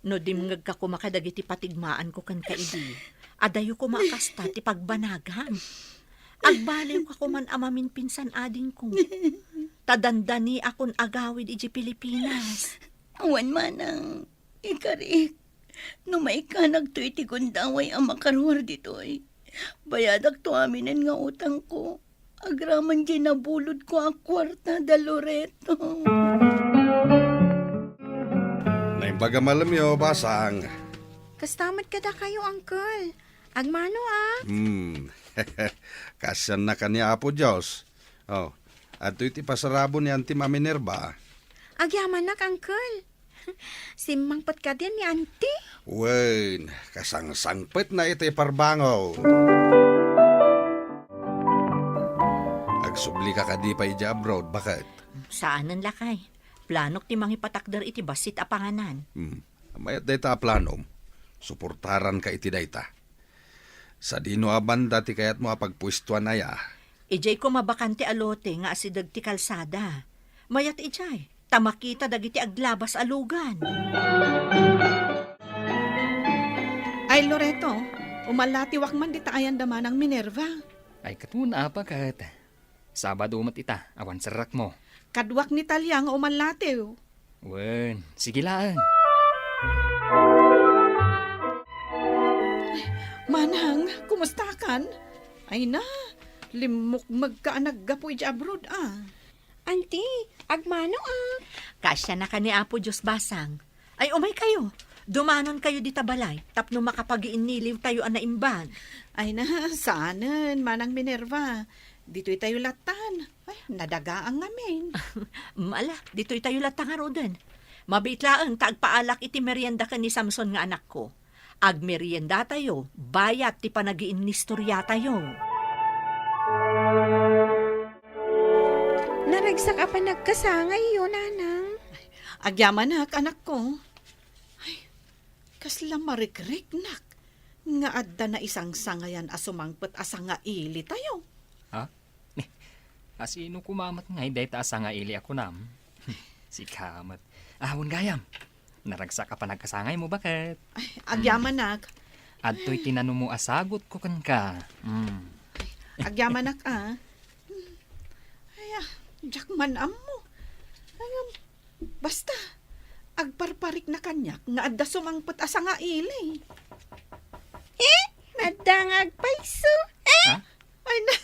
No dimngegka koma kadagiti patigmaanko kenka idi, adayo koma a kasta ti pagbanagam. Agbaliwka koman a maminpinsan, adingko. Ta dandaniakon agawid idiay Pilipinas. Awan manang, ikarik. No maikanakto iti gundaway a makaruar ditoy, bayadakto aminen nga utangko. Agraman diay nabulodko a kuarta da Loreto. Baga malemyo, Basang. Kasta met kadakayo, Uncle. Agmano, a? Hmm. Kaasianna kaniak ni Apo Dios. Oh, adtoy ti pasarabo ni Antim a Minerva. Agyamanak, Uncle. Simmangpet kadin ni Anti? Wen, kasangsangpetna iti parbangon. Agsublika kadi pay idiay abroad, baket? Saanen, lakay. Planok ti mangipatakder iti bassit a panganan. Hmm. Mayat dayta a planom. Suportaranka iti dayta. Sadino a banda ti kayatmo a pagpuestuan aya? Idiay koma bakante a lote nga asideg ti kalsada. Mayat idiay, ta makita dagiti aglabas a lugan. Ay, Loreto, umallatiwak man dita ayan da Manang Minerva. Ay, katuna, apa ket? Sabado met ita, awan serrekmo. Kaduak ni Talia nga umallatiw. Wen, sige laeng. Manang, kumustakan? Ay na, limmukmegka a naggapu idiay abroad, a. Anti, agmano, a. Kaasianna kaniak ni Apo Dios, Basang. Ay, umaykayo. Dumanonkayo dita balay tapno makapagiinniliwtayo a naimbag. Ay na, saanen, Manang Minerva. Ditoytayo lattan. Ay, nadagaang ngamin. Ala, ditoytayo latta ngaruden. Mabiit laeng ta agpaalak iti merienda ken ni Samson nga anakko. Agmeriendatayo, bayat ti panagiinnistoriatayo. Naragsak a panagkasangayyo, Nanang. Agyamanak, anakko. Ay, kasla marikriknak nga adda naisangsangayan a sumangpet a sangailitayo. Ha? Asino koma met ngay dayta a sangaili a kunam? Sika met. Awan gayam. Naragsak a panagkasangaymo, baket? Ay, agyamanak. Adtoy tinanumo a sagutko kenka. Mm. Agyamanak, a. Ay, a, diak man ammo. Ay, ngem, basta, agparparikna kaniak nga adda sumangpet a sangaili. Eh? Adda nga agpayso? Eh? Ha? Ay na,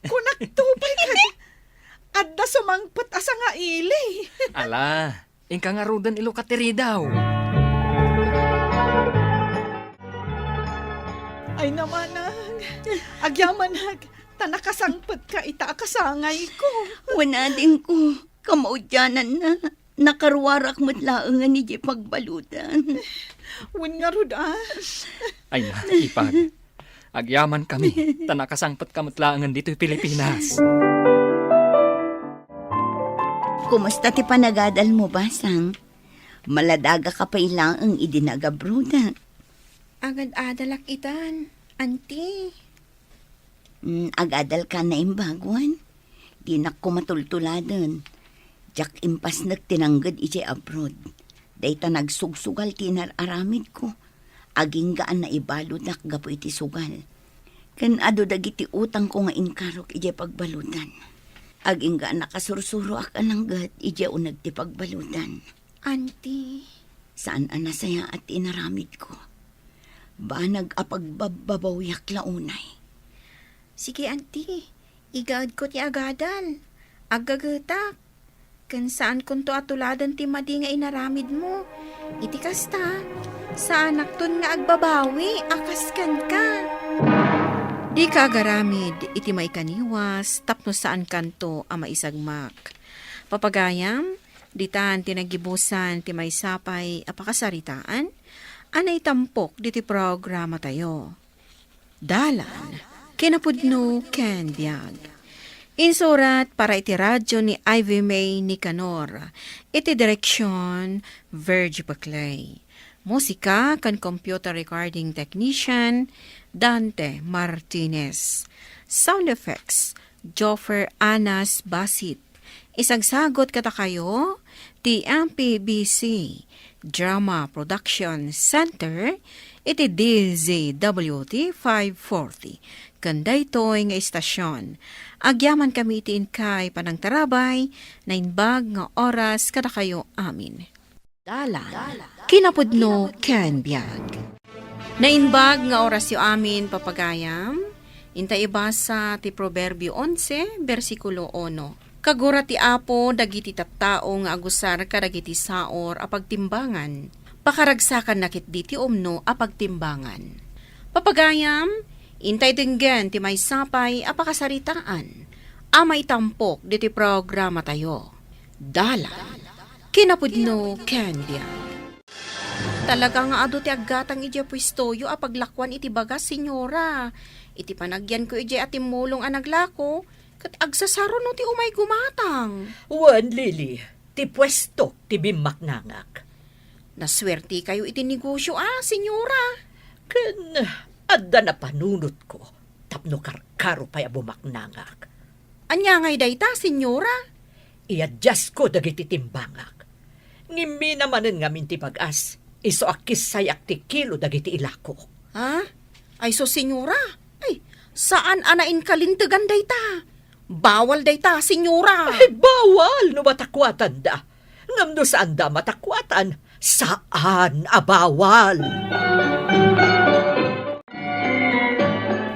kunak to pay kadi. Adda sumangpet a sangaili. Ala, inka ngaruden ilukat ti ridaw. Ay na, Manang, agyamanak, ta nakasangpetka ita a kasangayko. Wen, adingko, kamaudiananna, nakaruarak met laengen idiay pagbaludan. Wen ngarud, a. Ay na, ipag. Agyamankami, ta nakasangpetka met laengen ditoy Pilipinas. Kumusta ti panagadalmo, Basang? Maladagaka pay laeng idi nagabrodak? Agad-adalak itan, Anti. Mm, agadalka naimbag, wen? Dinak koma tultuladen. Diak impasnek ti nangged idiay abroad. Dayta nagsugsugal ti inar-aramidko. Agingga a naibaludak gapu iti sugal. Ken adu dagiti utangko nga inkarok idiay pagbaludan. Agingga a nakasursuroak a nangged idiay uneg ti pagbaludan. Anti. Saan a nasayaat ti inaramidko. Banag a pagbabbabawiak la unay. Sige, Anti. Igaedko ti agadal. Aggagetak. Ken saankonto a tuladen ti madi nga inaramidmo. Iti kasta, saanakton nga agbabawi a kas kenka. Dika agaramid iti maikaniwas tapno saankanto a maisagmak. Papagayam, ditan ti naggibusan ti maysa pay a pakasaritaan a naitampok diti programatayo. Dalan, kinapudno ken biag. Insurat para iti radyo ni Ivy May Nicanor, iti direksyon, Virgie Paclay. Musika ken computer recording technician, Dante Martinez. Sound effects, Joffer Anas Basit. Isagsagot kadakayo ti M P B C Drama Production Center iti D Z W T five forty. Ken daytoy nga istasyon, agyamankami iti inkay panangtarabay, naimbag nga oras kadakayo amin. Dalan, kinapudno ken biag. Naimbag nga orasyo amin, papagayam. Inta ibasa ti Proverbio onse, bersikulo uno. Kagura ti Apo dagiti tattao nga agusar kadagiti saor a pagtimbangan. Pakaragsakanna ketdi ti umno a pagtimbangan. Papagayam, intay denggen ti maysa pay a pakasaritaan a maitampok ditoy programatayo. Dalan, kinapudno ken biag. Talaga nga adu ti aggatang idiay puestoyo a paglakuan iti bagas, senyora. Iti panagyanko idiay a timmulong a naglako, ket agsasaro no ti umay gumatang. Wen, Lily, ti puesto ti bimmaknangak. Nasuertikayo iti negosio a, senyora. Ken adda napanunotko tapno karkaro pay a bumaknangak. Ania ngay dayta, senyora? Iadiasko dagiti timbangak. Ngimmina manen ngamin ti bagas, isu a kissayak ti kilo dagiti ilako. Ha? Ay sus, senyora. Ay, saan a nainkalintegan dayta. Bawal dayta, senyora. Ay, bawal no matakuatanda. Ngem no saanda a matakuatan, saan a bawal.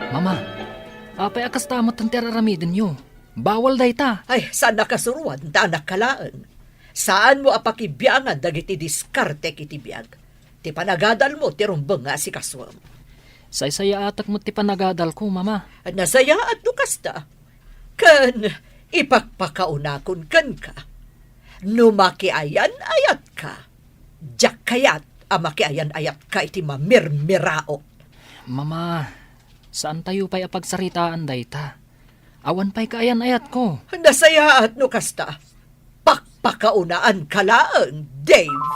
Mama, apay a kasta met ti ar-aramidenyo? Bawal dayta. Ay, saan a kasuroan ta anak ka laeng. Saanmo a pakibiangan dagiti diskartek iti biag. Ti panagadalmo ti rumbeng nga asikasuem. Saysayaatek met ti panagadalko, Mama. Nasayaat no kasta. Ken ipakpakaunakon kenka. No makiayan-ayatka, diak kayat a makiayan-ayatka iti mamirmiraot. Mama, saantayo pay a pagsaritaan dayta. Awan pay kaayan-ayatko. Nasayaat no kasta. Pakpakaunaanka laeng, Dave.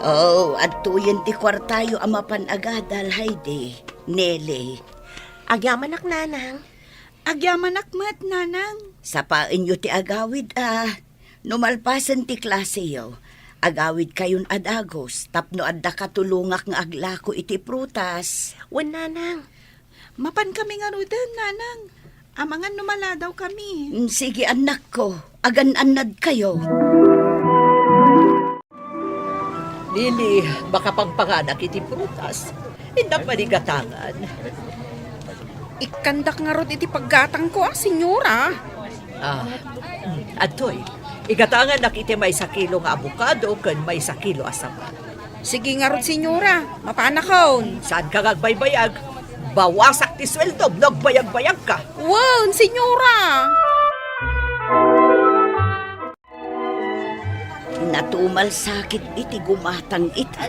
Oh, adtoyen ti kuartayo a mapan agadal, Heidi, Nelly. Agyamanak, Nanang. Agyamanak met, Nanang. Sapaenyo ti agawid, a. No malpasen ti klaseyo, agawidkayon a dagus tapno adda katulongak nga aglako iti prutas. Wen, Nanang. Mapankami ngaruden, Nanang. Amangan no maladawkami. Mm, sige, annakko. Agan-annadkayo. Lily, makapangpanganak iti prutas. Innak manigatangan. Ikkandak ngarud iti paggatangko, a, senyora. Ah, mm, adtoy. Igatangannak iti maysa kilo nga abokado ken maysa kilo a saba. Sige ngarud, senyora. Mapanakon. Saanka nga agbaybayag? Bawasak ti sueldom no agbayagbayagka. Wen, senyora. Natumalsakit iti gumatang ita.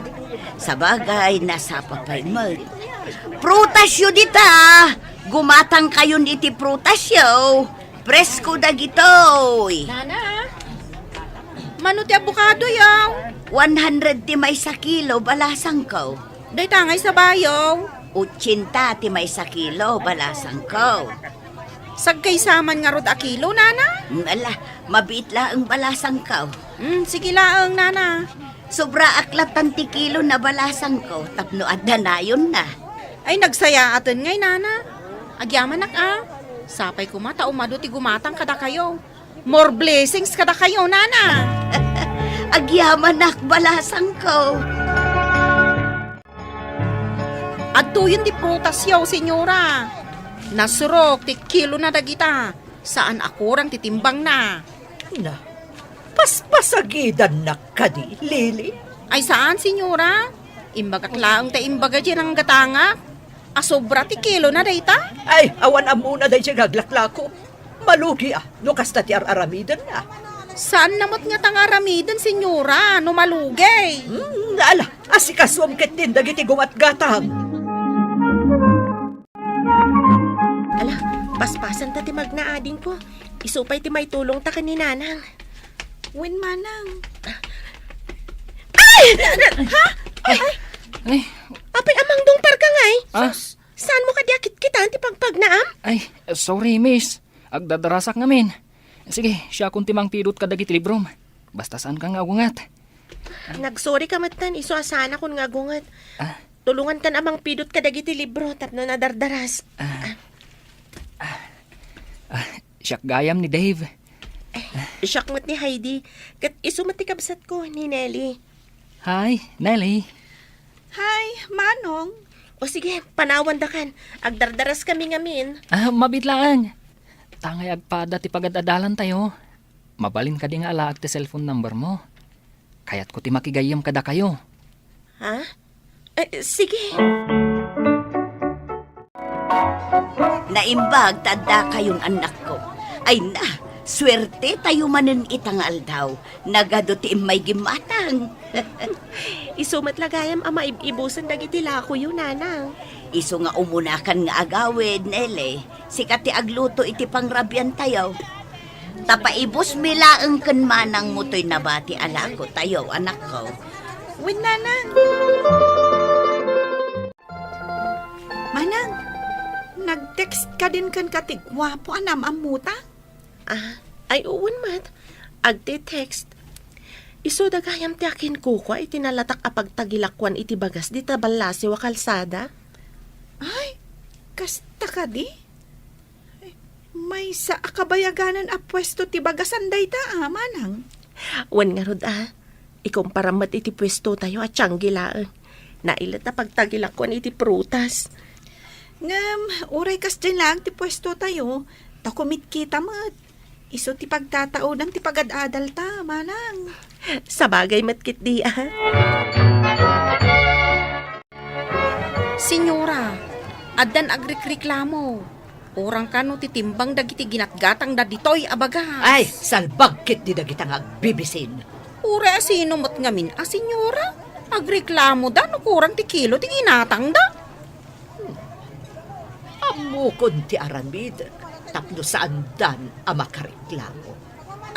Sabagay, nasapa pay met. Prutasyo dita! Gumatangkayon iti prutasyo. Presko dagitoy. Nana, mano ti abokado, yaw? One hundred ti maysa kilo, balasangko. Dayta ngay sabayo. Otsinta ti maysa kilo, balasangko. Sagkaysa man ngarud a kilo, Nana? Mm, ala, mabiit laeng balasangko. Mm, sige laeng, Nana. Sobraak lattan ti kilo na balasangko tapno adda nayonna. Ay, nagsayaaten ngay, Nana. Agyamanak, a. Sapay koma ta umadu ti gumatang kadakayo. More blessings kadakayo, Nana. Agyamanak, balasangko. Adtoyen ti prutasyo, senyora. Nasurok ti kilona dagita. Saan a kurang ti timbangna. Na, paspasagidannak kadi, Lily? Ay, saan, senyora. Imbagak laeng ta imbaga diay nanggatangak. A sobra ti kilona dayta? Ay, awan ammona daydiay nga aglaklako. Malugi a, no kasta ti ar-aramidenna. Saanna met ngata nga aramiden, senyora, no malugi. Hmm, ala, asikasuem ketdin dagiti gumatgatang. Ala, paspasanta ti magna, adingko. Isu pay ti maitulongta ken ni Nanang. Wen, Manang. Ay! Ha? Ay! Ay! Apay a mangdungparka ngay? Ah? Sus, saanmo kadi a kitkitan ti pagpagnaam? Ay, sorry, miss. Agdadarasak ngamin. Sige, siakon ti mangpidut kadagiti librom. Basta saanka nga agunget. Nagsorry ka metten, isu a saanakon nga agunget. Ah. Tulongankan a mangpidut kadagiti libro tapno nadardaras. Ah. Ah. Ah, siak gayam ni Dave. Eh, siak met ni Heidi. Ket isu met ti kabsatko, ni Nelly. Hi, Nelly. Hi, Manong. O sige, panawandakan. Agdardaras kami ngamin. Ah, mabiit laeng. Tangay agpada ti pagad-adalantayo. Mabalin kadi nga alaek ti cellphone number mo? Ayatko ti makigayyem kadakayo. Ha? Eh, sige. Naimbag ta addakayon, annakko. Ay na, suerte tayo manen ita nga aldaw. Nagadu ti immay gimmatang. Isu met la gayam a maib-ibusen dagiti lakoyo, nanang. Isu nga umunakan nga agawid, Nele. Sika ti agluto iti pangrabiantayo. Ta paibusmi laeng ken manangmo toy nabati a lakotayo, anakko. Wen, nanang. Manang, nag-text kadin kenka ti guapo a naam-ammota? Ah, ay, wen met. Agte-text. Isu da gayam ti akinkukua iti nalatak a pagtagilakuan iti bagas dita ballasiw a kalsada. Ay, kasta kadi? Maysa a kabayaganan a puesto ti bagasan dayta, a, manang. Wen ngarud, a, ikumparam met iti puestotayo a tianggi laeng. Nailet a pagtagilakuan iti prutas. Ngem, uray kasdiay laeng ti puestotayo, ta kumitkita met. Isu ti pagtataodan ti pagad-adalta, manang. Sabagay met ketdi, a. Senyora, addan agrikreklamo. Urang kano ti timbang dagiti ginatgatangda ditoy a bagas. Ay, salbag ketdi dagita nga agbibisin. Uray a sino met ngamin a senyora, agreklamoda no kurang ti kilo ti ginatangda. Ammokon ti aramidek tapno saandan a makareklamo.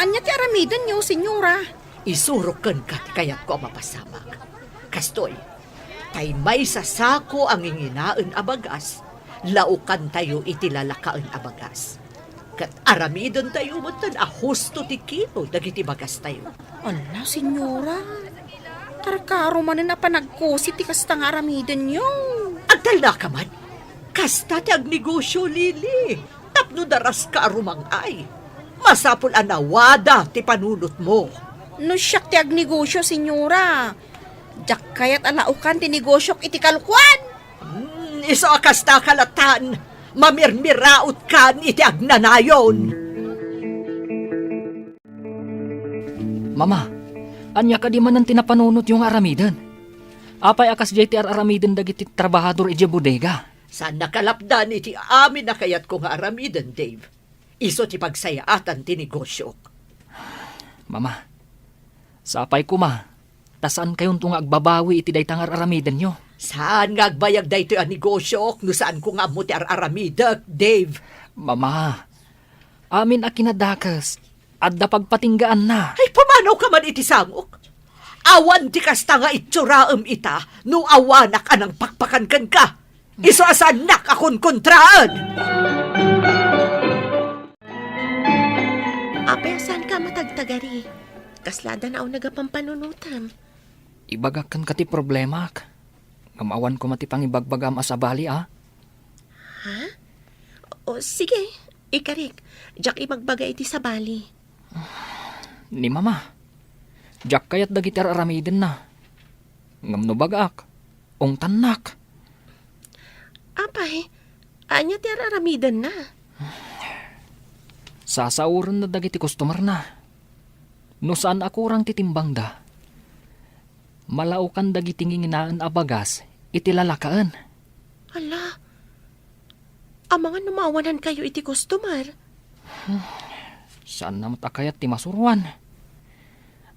Ania ti aramidenyo, senyora? Isurok kenka ti kayatko a mapasamak. Kastoy, tay maysa sako a nginginaen a bagas, laokantayo iti lalakaen a bagas. Ket aramidentayo metten a husto ti kilo dagiti bagastayo. Ala, senyora, karkaro manen a panagkusi ti kasta nga aramidenyo. Agtalnaka man. Kasta ti agnegosio, Lili. Tapno daraska a rumang-ay, masapul a nawada ti panunotmo. No siak ti agnegosio, senyora, diak kayat a laokan ti negosiok iti kalukoan. Hmm, isu a kasta ka latan, mamirmirautkan iti agnanayon. Mama, ania kadi manen ti napanunotyo nga aramiden? Apay a kasdiay ti ar-aramiden dagiti trabahador idiay bodega? Saannak a lapdan iti amin a kayatko nga aramiden, Dave. Isu ti pagsayaatan ti negosiok. Mama, sapay koma, ta saankayonto nga agbabawi iti dayta nga ar-aramidenyo. Saan nga agbayag daytoy a negosiok no saanko nga ammo ti ar-aramidek, Dave. Mama, amin a kinadakes, adda pagpatinggaanna. Ay, pumanawka man iti sangok. Awan ti kasta nga itsuram ita no awanak a nangpakpakan kenka. Isu a saannak a konkontraen. Apay a saanka a matagtagari? Kasla adda nauneg a pampanunotam? Ibagak kenka ti problemak. Ngem awan koma ti pangibagbagam a sabali, a? Ha? O, sige, ikarik. Diak ibagbaga iti sabali. Ni Mama, diak kayat dagiti ar-aramidenna. Ngem no bagak, ungtannak. Apay, ania ti ar-aramidenna? Sasaorenna dagiti customerna. No saan a kurang ti timbangda, malaokan dagiti nginginaen a bagas iti lalakaen. Ala, amangan no maawanankayo iti customer? Saanna met a kayat ti masuroan.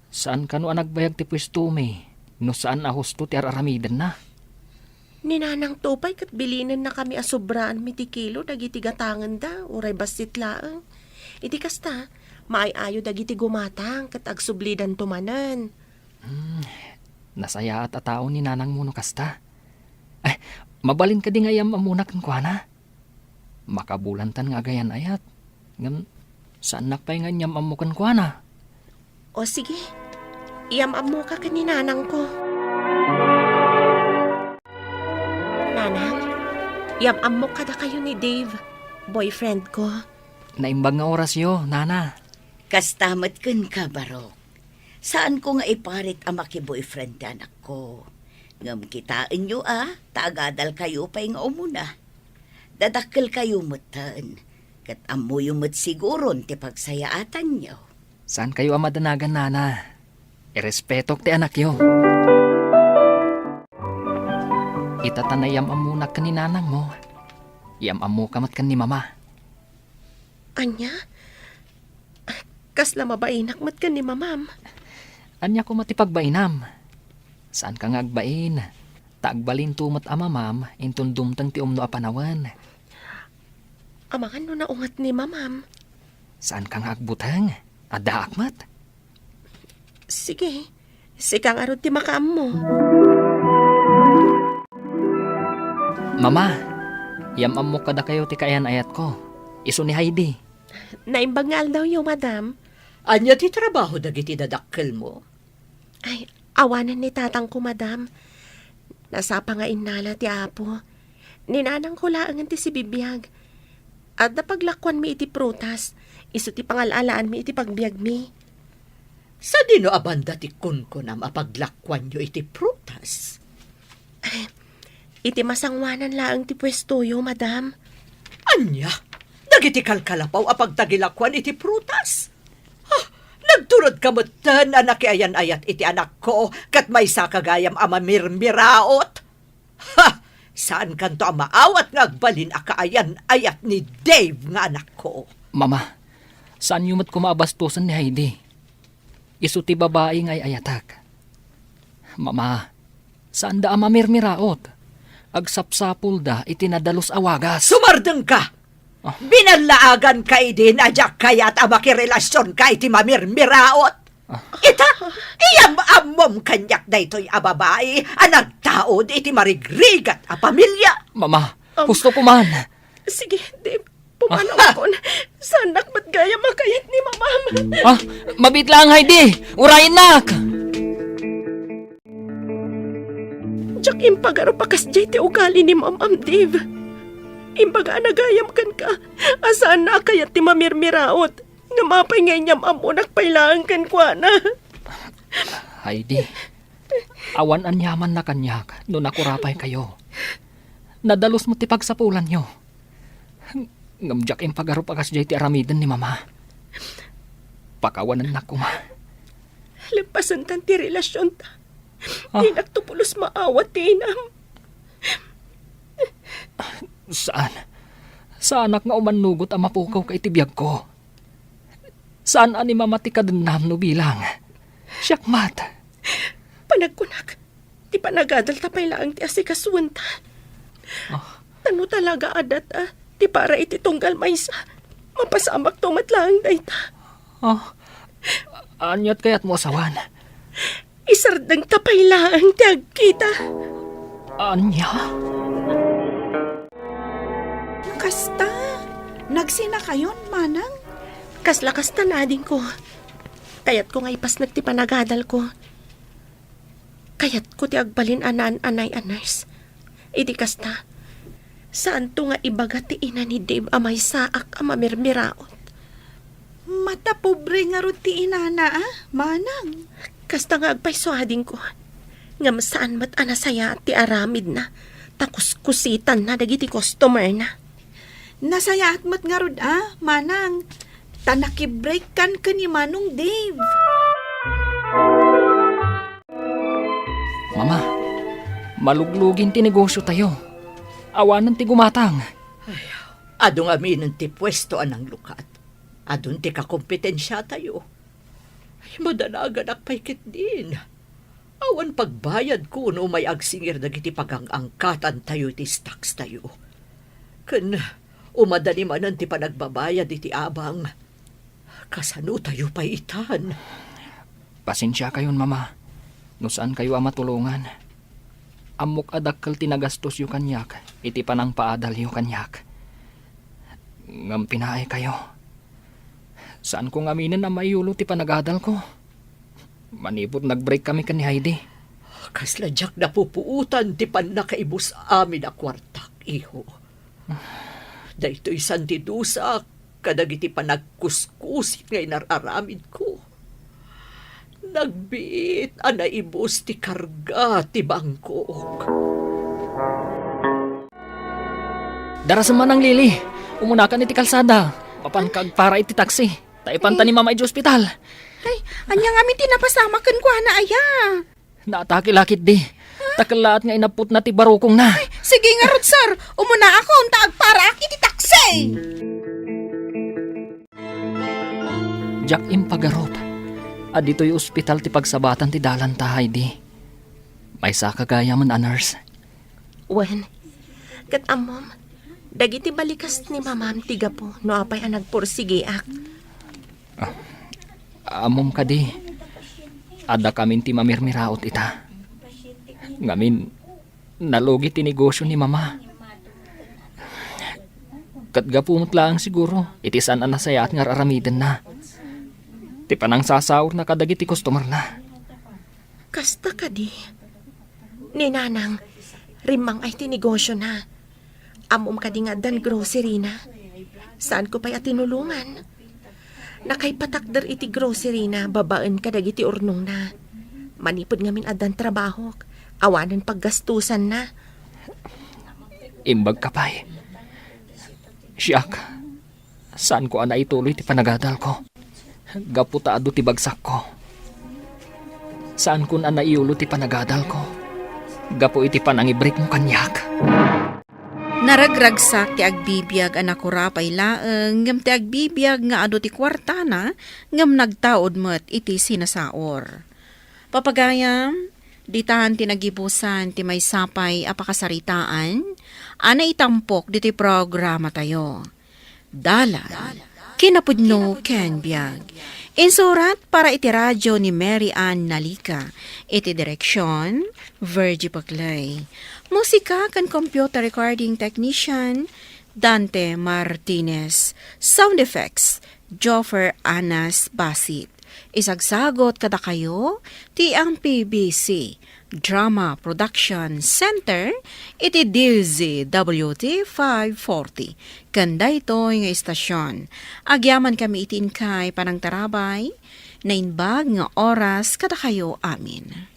Saan kano a nagbayag ti puestomi no saan a husto ti ar-aramidenna? Ni Nanang Tupay ket bilinennakami a sobraanmi ti kilo dagiti gatangenda, uray bassit laeng. Iti kasta, maay-ayo dagiti gumatang ket agsublidanto manen. Hmm, nasayaat a tao ni nanangmo no kasta. Ay, mabalin kadi nga iyam-ammona kenkuana? Makabulantan nga agayan-ayat. Ngem, saannak pay nga inyam-ammo kenkuana. O sige, iyam-ammoka ken ni nanangko. Nanang, iyam-ammok kadakayo ni Dave, boyfriend ko. Naimbag nga orasyo, Nana. Kasta met kenka, Barok. Saanko nga iparit a maki-boyfriend ti anakko. Ngem kitaenyo a, ta agadalkayo pay nga umuna. Dadakkelkayo metten, ket ammoyo met siguron ti pagsayaatanyo. Saankayo a madanagan, Nana. Irespetok ti anakyo. Ita ta naiyam-ammonak ken ni nanangmo, iyam-ammoka met ken ni mama. Ania? Kasla mabainak met ken ni mamam. Ania koma ti pagbainam? Saanka nga agbain, ta agbalinto met a mamam inton dumteng ti umno a panawen. Amangan no naunget ni mamam. Saanka nga agbuteng? Addaak met. Sige, sika ngarud ti makaammo. Mama, iyam-ammok kadakayo ti kaayan-ayatko. Isu ni Heidi. Naimbag nga aldawyo, madam. Ania ti trabaho dagiti dadakkelmo? Ay, awanen ni tatangko, madam. Nasapa nga innala ti Apo. Ni nanangko laengen ti sibibiag. Adda paglakuanmi iti prutas. Isu ti pangal-alaanmi iti pagbiagmi. Sadino a banda ti kunkunam a paglakuanyo iti prutas? Iti masangoanan laeng ti puestoyo, madam. Ania? Dagiti kalkalapaw a pagtagilakuan iti prutas? Ha? Nagturodka metten a nakiayan-ayat iti anakko ket maysaka gayam a mamirmiraot? Ha! Saankanto a maawat nga agbalin a kaayan-ayat ni Dave nga anakko? Mama, saanyo met koma a bastosen ni Heidi. Isu ti babai nga ay-ayatek. Mama, saanda a mamirmiraot. Agsapsapulda iti nadalus a wagas. Sumardengka! Ah. Binallaaganka idin a diak kayat a makirelasionka iti mamirmiraot. Ah. Ita, iyam-ammom kaniak daytoy a babai a nagtaud iti marigrigat a pamilia. Mama, Um, husto ko man. Sige, Dave, pumanawkon. Saanak met gayam a kayat ni mamam. Ah, mabiit lang, Heidi. Urayennak. Diak impagarup a kasdiay ti ugali ni mamam, Dave. Imbagana gayam kenka a saanna a kayat ti mamirmiraot. Ngem apay nga inyam-ammonak pay laeng kenkuana? Heidi, awan aniamanna kaniak no nakurapaykayo. Nadalus met ti pagsapulanyo. Ngem diak impagarup a kasdiay ti aramiden ni Mama. Pakawanennak koma. Leppasenta ti relasionta. Ah. Dinakto pulos maawat ti inam. Saan. Saanak nga umannugot a mapukawka iti biagko. Saan a ni Mama ti kadennam no bilang. Siak met. Panagkunak, ti panagadalta pay laeng ti asikasuenta. Ah. Ta no talaga a data ti para iti tunggal maysa, mapasamakto met laeng dayta. Ah. Aniat kayatmo a sawen? Isardengta pay laeng ti agkita. Ania? Kasta, nagsinakayon, Manang? Kasla kasta, adingko. Kayatko nga ipasnek ti panagadalko. Kayatko ti agbalin a naan-anay a nurse. Idi kasta, saanto nga ibaga ti ina ni Dave a maysaak a mamirmiraot. Matapobre ngarud ti inana, a, Manang. Kasta nga agpayso, adingko. Ngem saan met a nasayaat ti aramidna, ta kuskusitanna dagiti customerna. Nasayaat met ngarud, a, Manang, ta nakibreakkan ken ni Manong Dave. Mama, maluglugin ti negosiotayo. Awanen ti gumatang. Ay, adu ngaminen ti puesto a nanglukat. Adun ti kakompetensiatayo. Ay, madanaganak pay ketdin. Awan pagbayadko no umay agsingir dagiti pagang-angkatantayo iti stocks tayo. Ken umadani manen ti panagbabayad iti abang. Kasano tayo pay itan? Pasensiakayon, Mama, no saankayo a matulongan. Ammok a dakkel ti nagastosyo kaniak iti panangpaadalyo kaniak. Ngem pinaaykayo. Saanko ngaminen a maiyulo ti panagadalko. Manipud nag-break kami ken ni Heidi. Kasla diak napupuotan ti pannakaibus amin a kuartak, iho. Daytoy saan ti dusak kadagiti panagkuskusik nga inar-aramidko. Nagbiit a naibus ti karga ti bangkok. Darasem, Manang Lily, umunakan iti kalsada. Mapanka agpara iti taksi. Ta ipanta ni Mama iti ospital. Ay, ania ngamin ti napasamak kenkuana, aya? Naatake la ketdi. Ta kellaat nga inapputna ti barukongna. Sige ngarud, sir. Umunaakon ta agparaak iti taksi. Diak impagarup a ditoy ospital ti pagsabatan ti dalanta, Heidi. Maysaka gayamen a nurse. Wen, ket ammom, dagiti balikas ni mamam ti gapu no apay a nagpursigiak. Ammom kadi, addakamin ti mamirmiraot ita. Ngamin, nalugi ti negosio ni Mama. Ket gapu met laeng siguro iti saan a nasayaat nga ar-aramidenna ti panangsasaurna kadagiti customerna. Kasta kadi, ni Nanang, rimmang-ay ti negosiona. Ammom kadi nga addan grocery-na. Saanko pay a tinulongan. Nakaipatakder iti grocery-na babaen kadagiti urnongna. Manipud ngamin addan trabahok, awanen paggastusanna. Imbagka pay. Siak, saanko a naituloy ti panagadalko. Gapu ta adu ti bagsakko. Saankon a naiyulo ti panagadalko. Gapu iti panangibrikmo kaniak. Naragragsak ti agbibiag a nakurapay laeng ngem ti agbibiag nga adu ti kuartana ngem nagtaud met iti sinasaor. Papagayam, ditan ti nagibusan ti maysa pay a pakasaritaan a naitampok ditoy programatayo. Dalan, kinapudno ken biag. Insurat para iti radio ni Mary Ann Nalica. Iti direksion, Virgie Paclay. Musika ken computer recording technician, Dante Martinez. Sound effects, Joffer Anas Basit. Isagsagot kadakayo ti M P B C Drama Production Center iti D Z W T five forty. Ken daytoy nga istasyon, agyamankami iti inkay panangtarabay, naimbag nga oras kadakayo amin.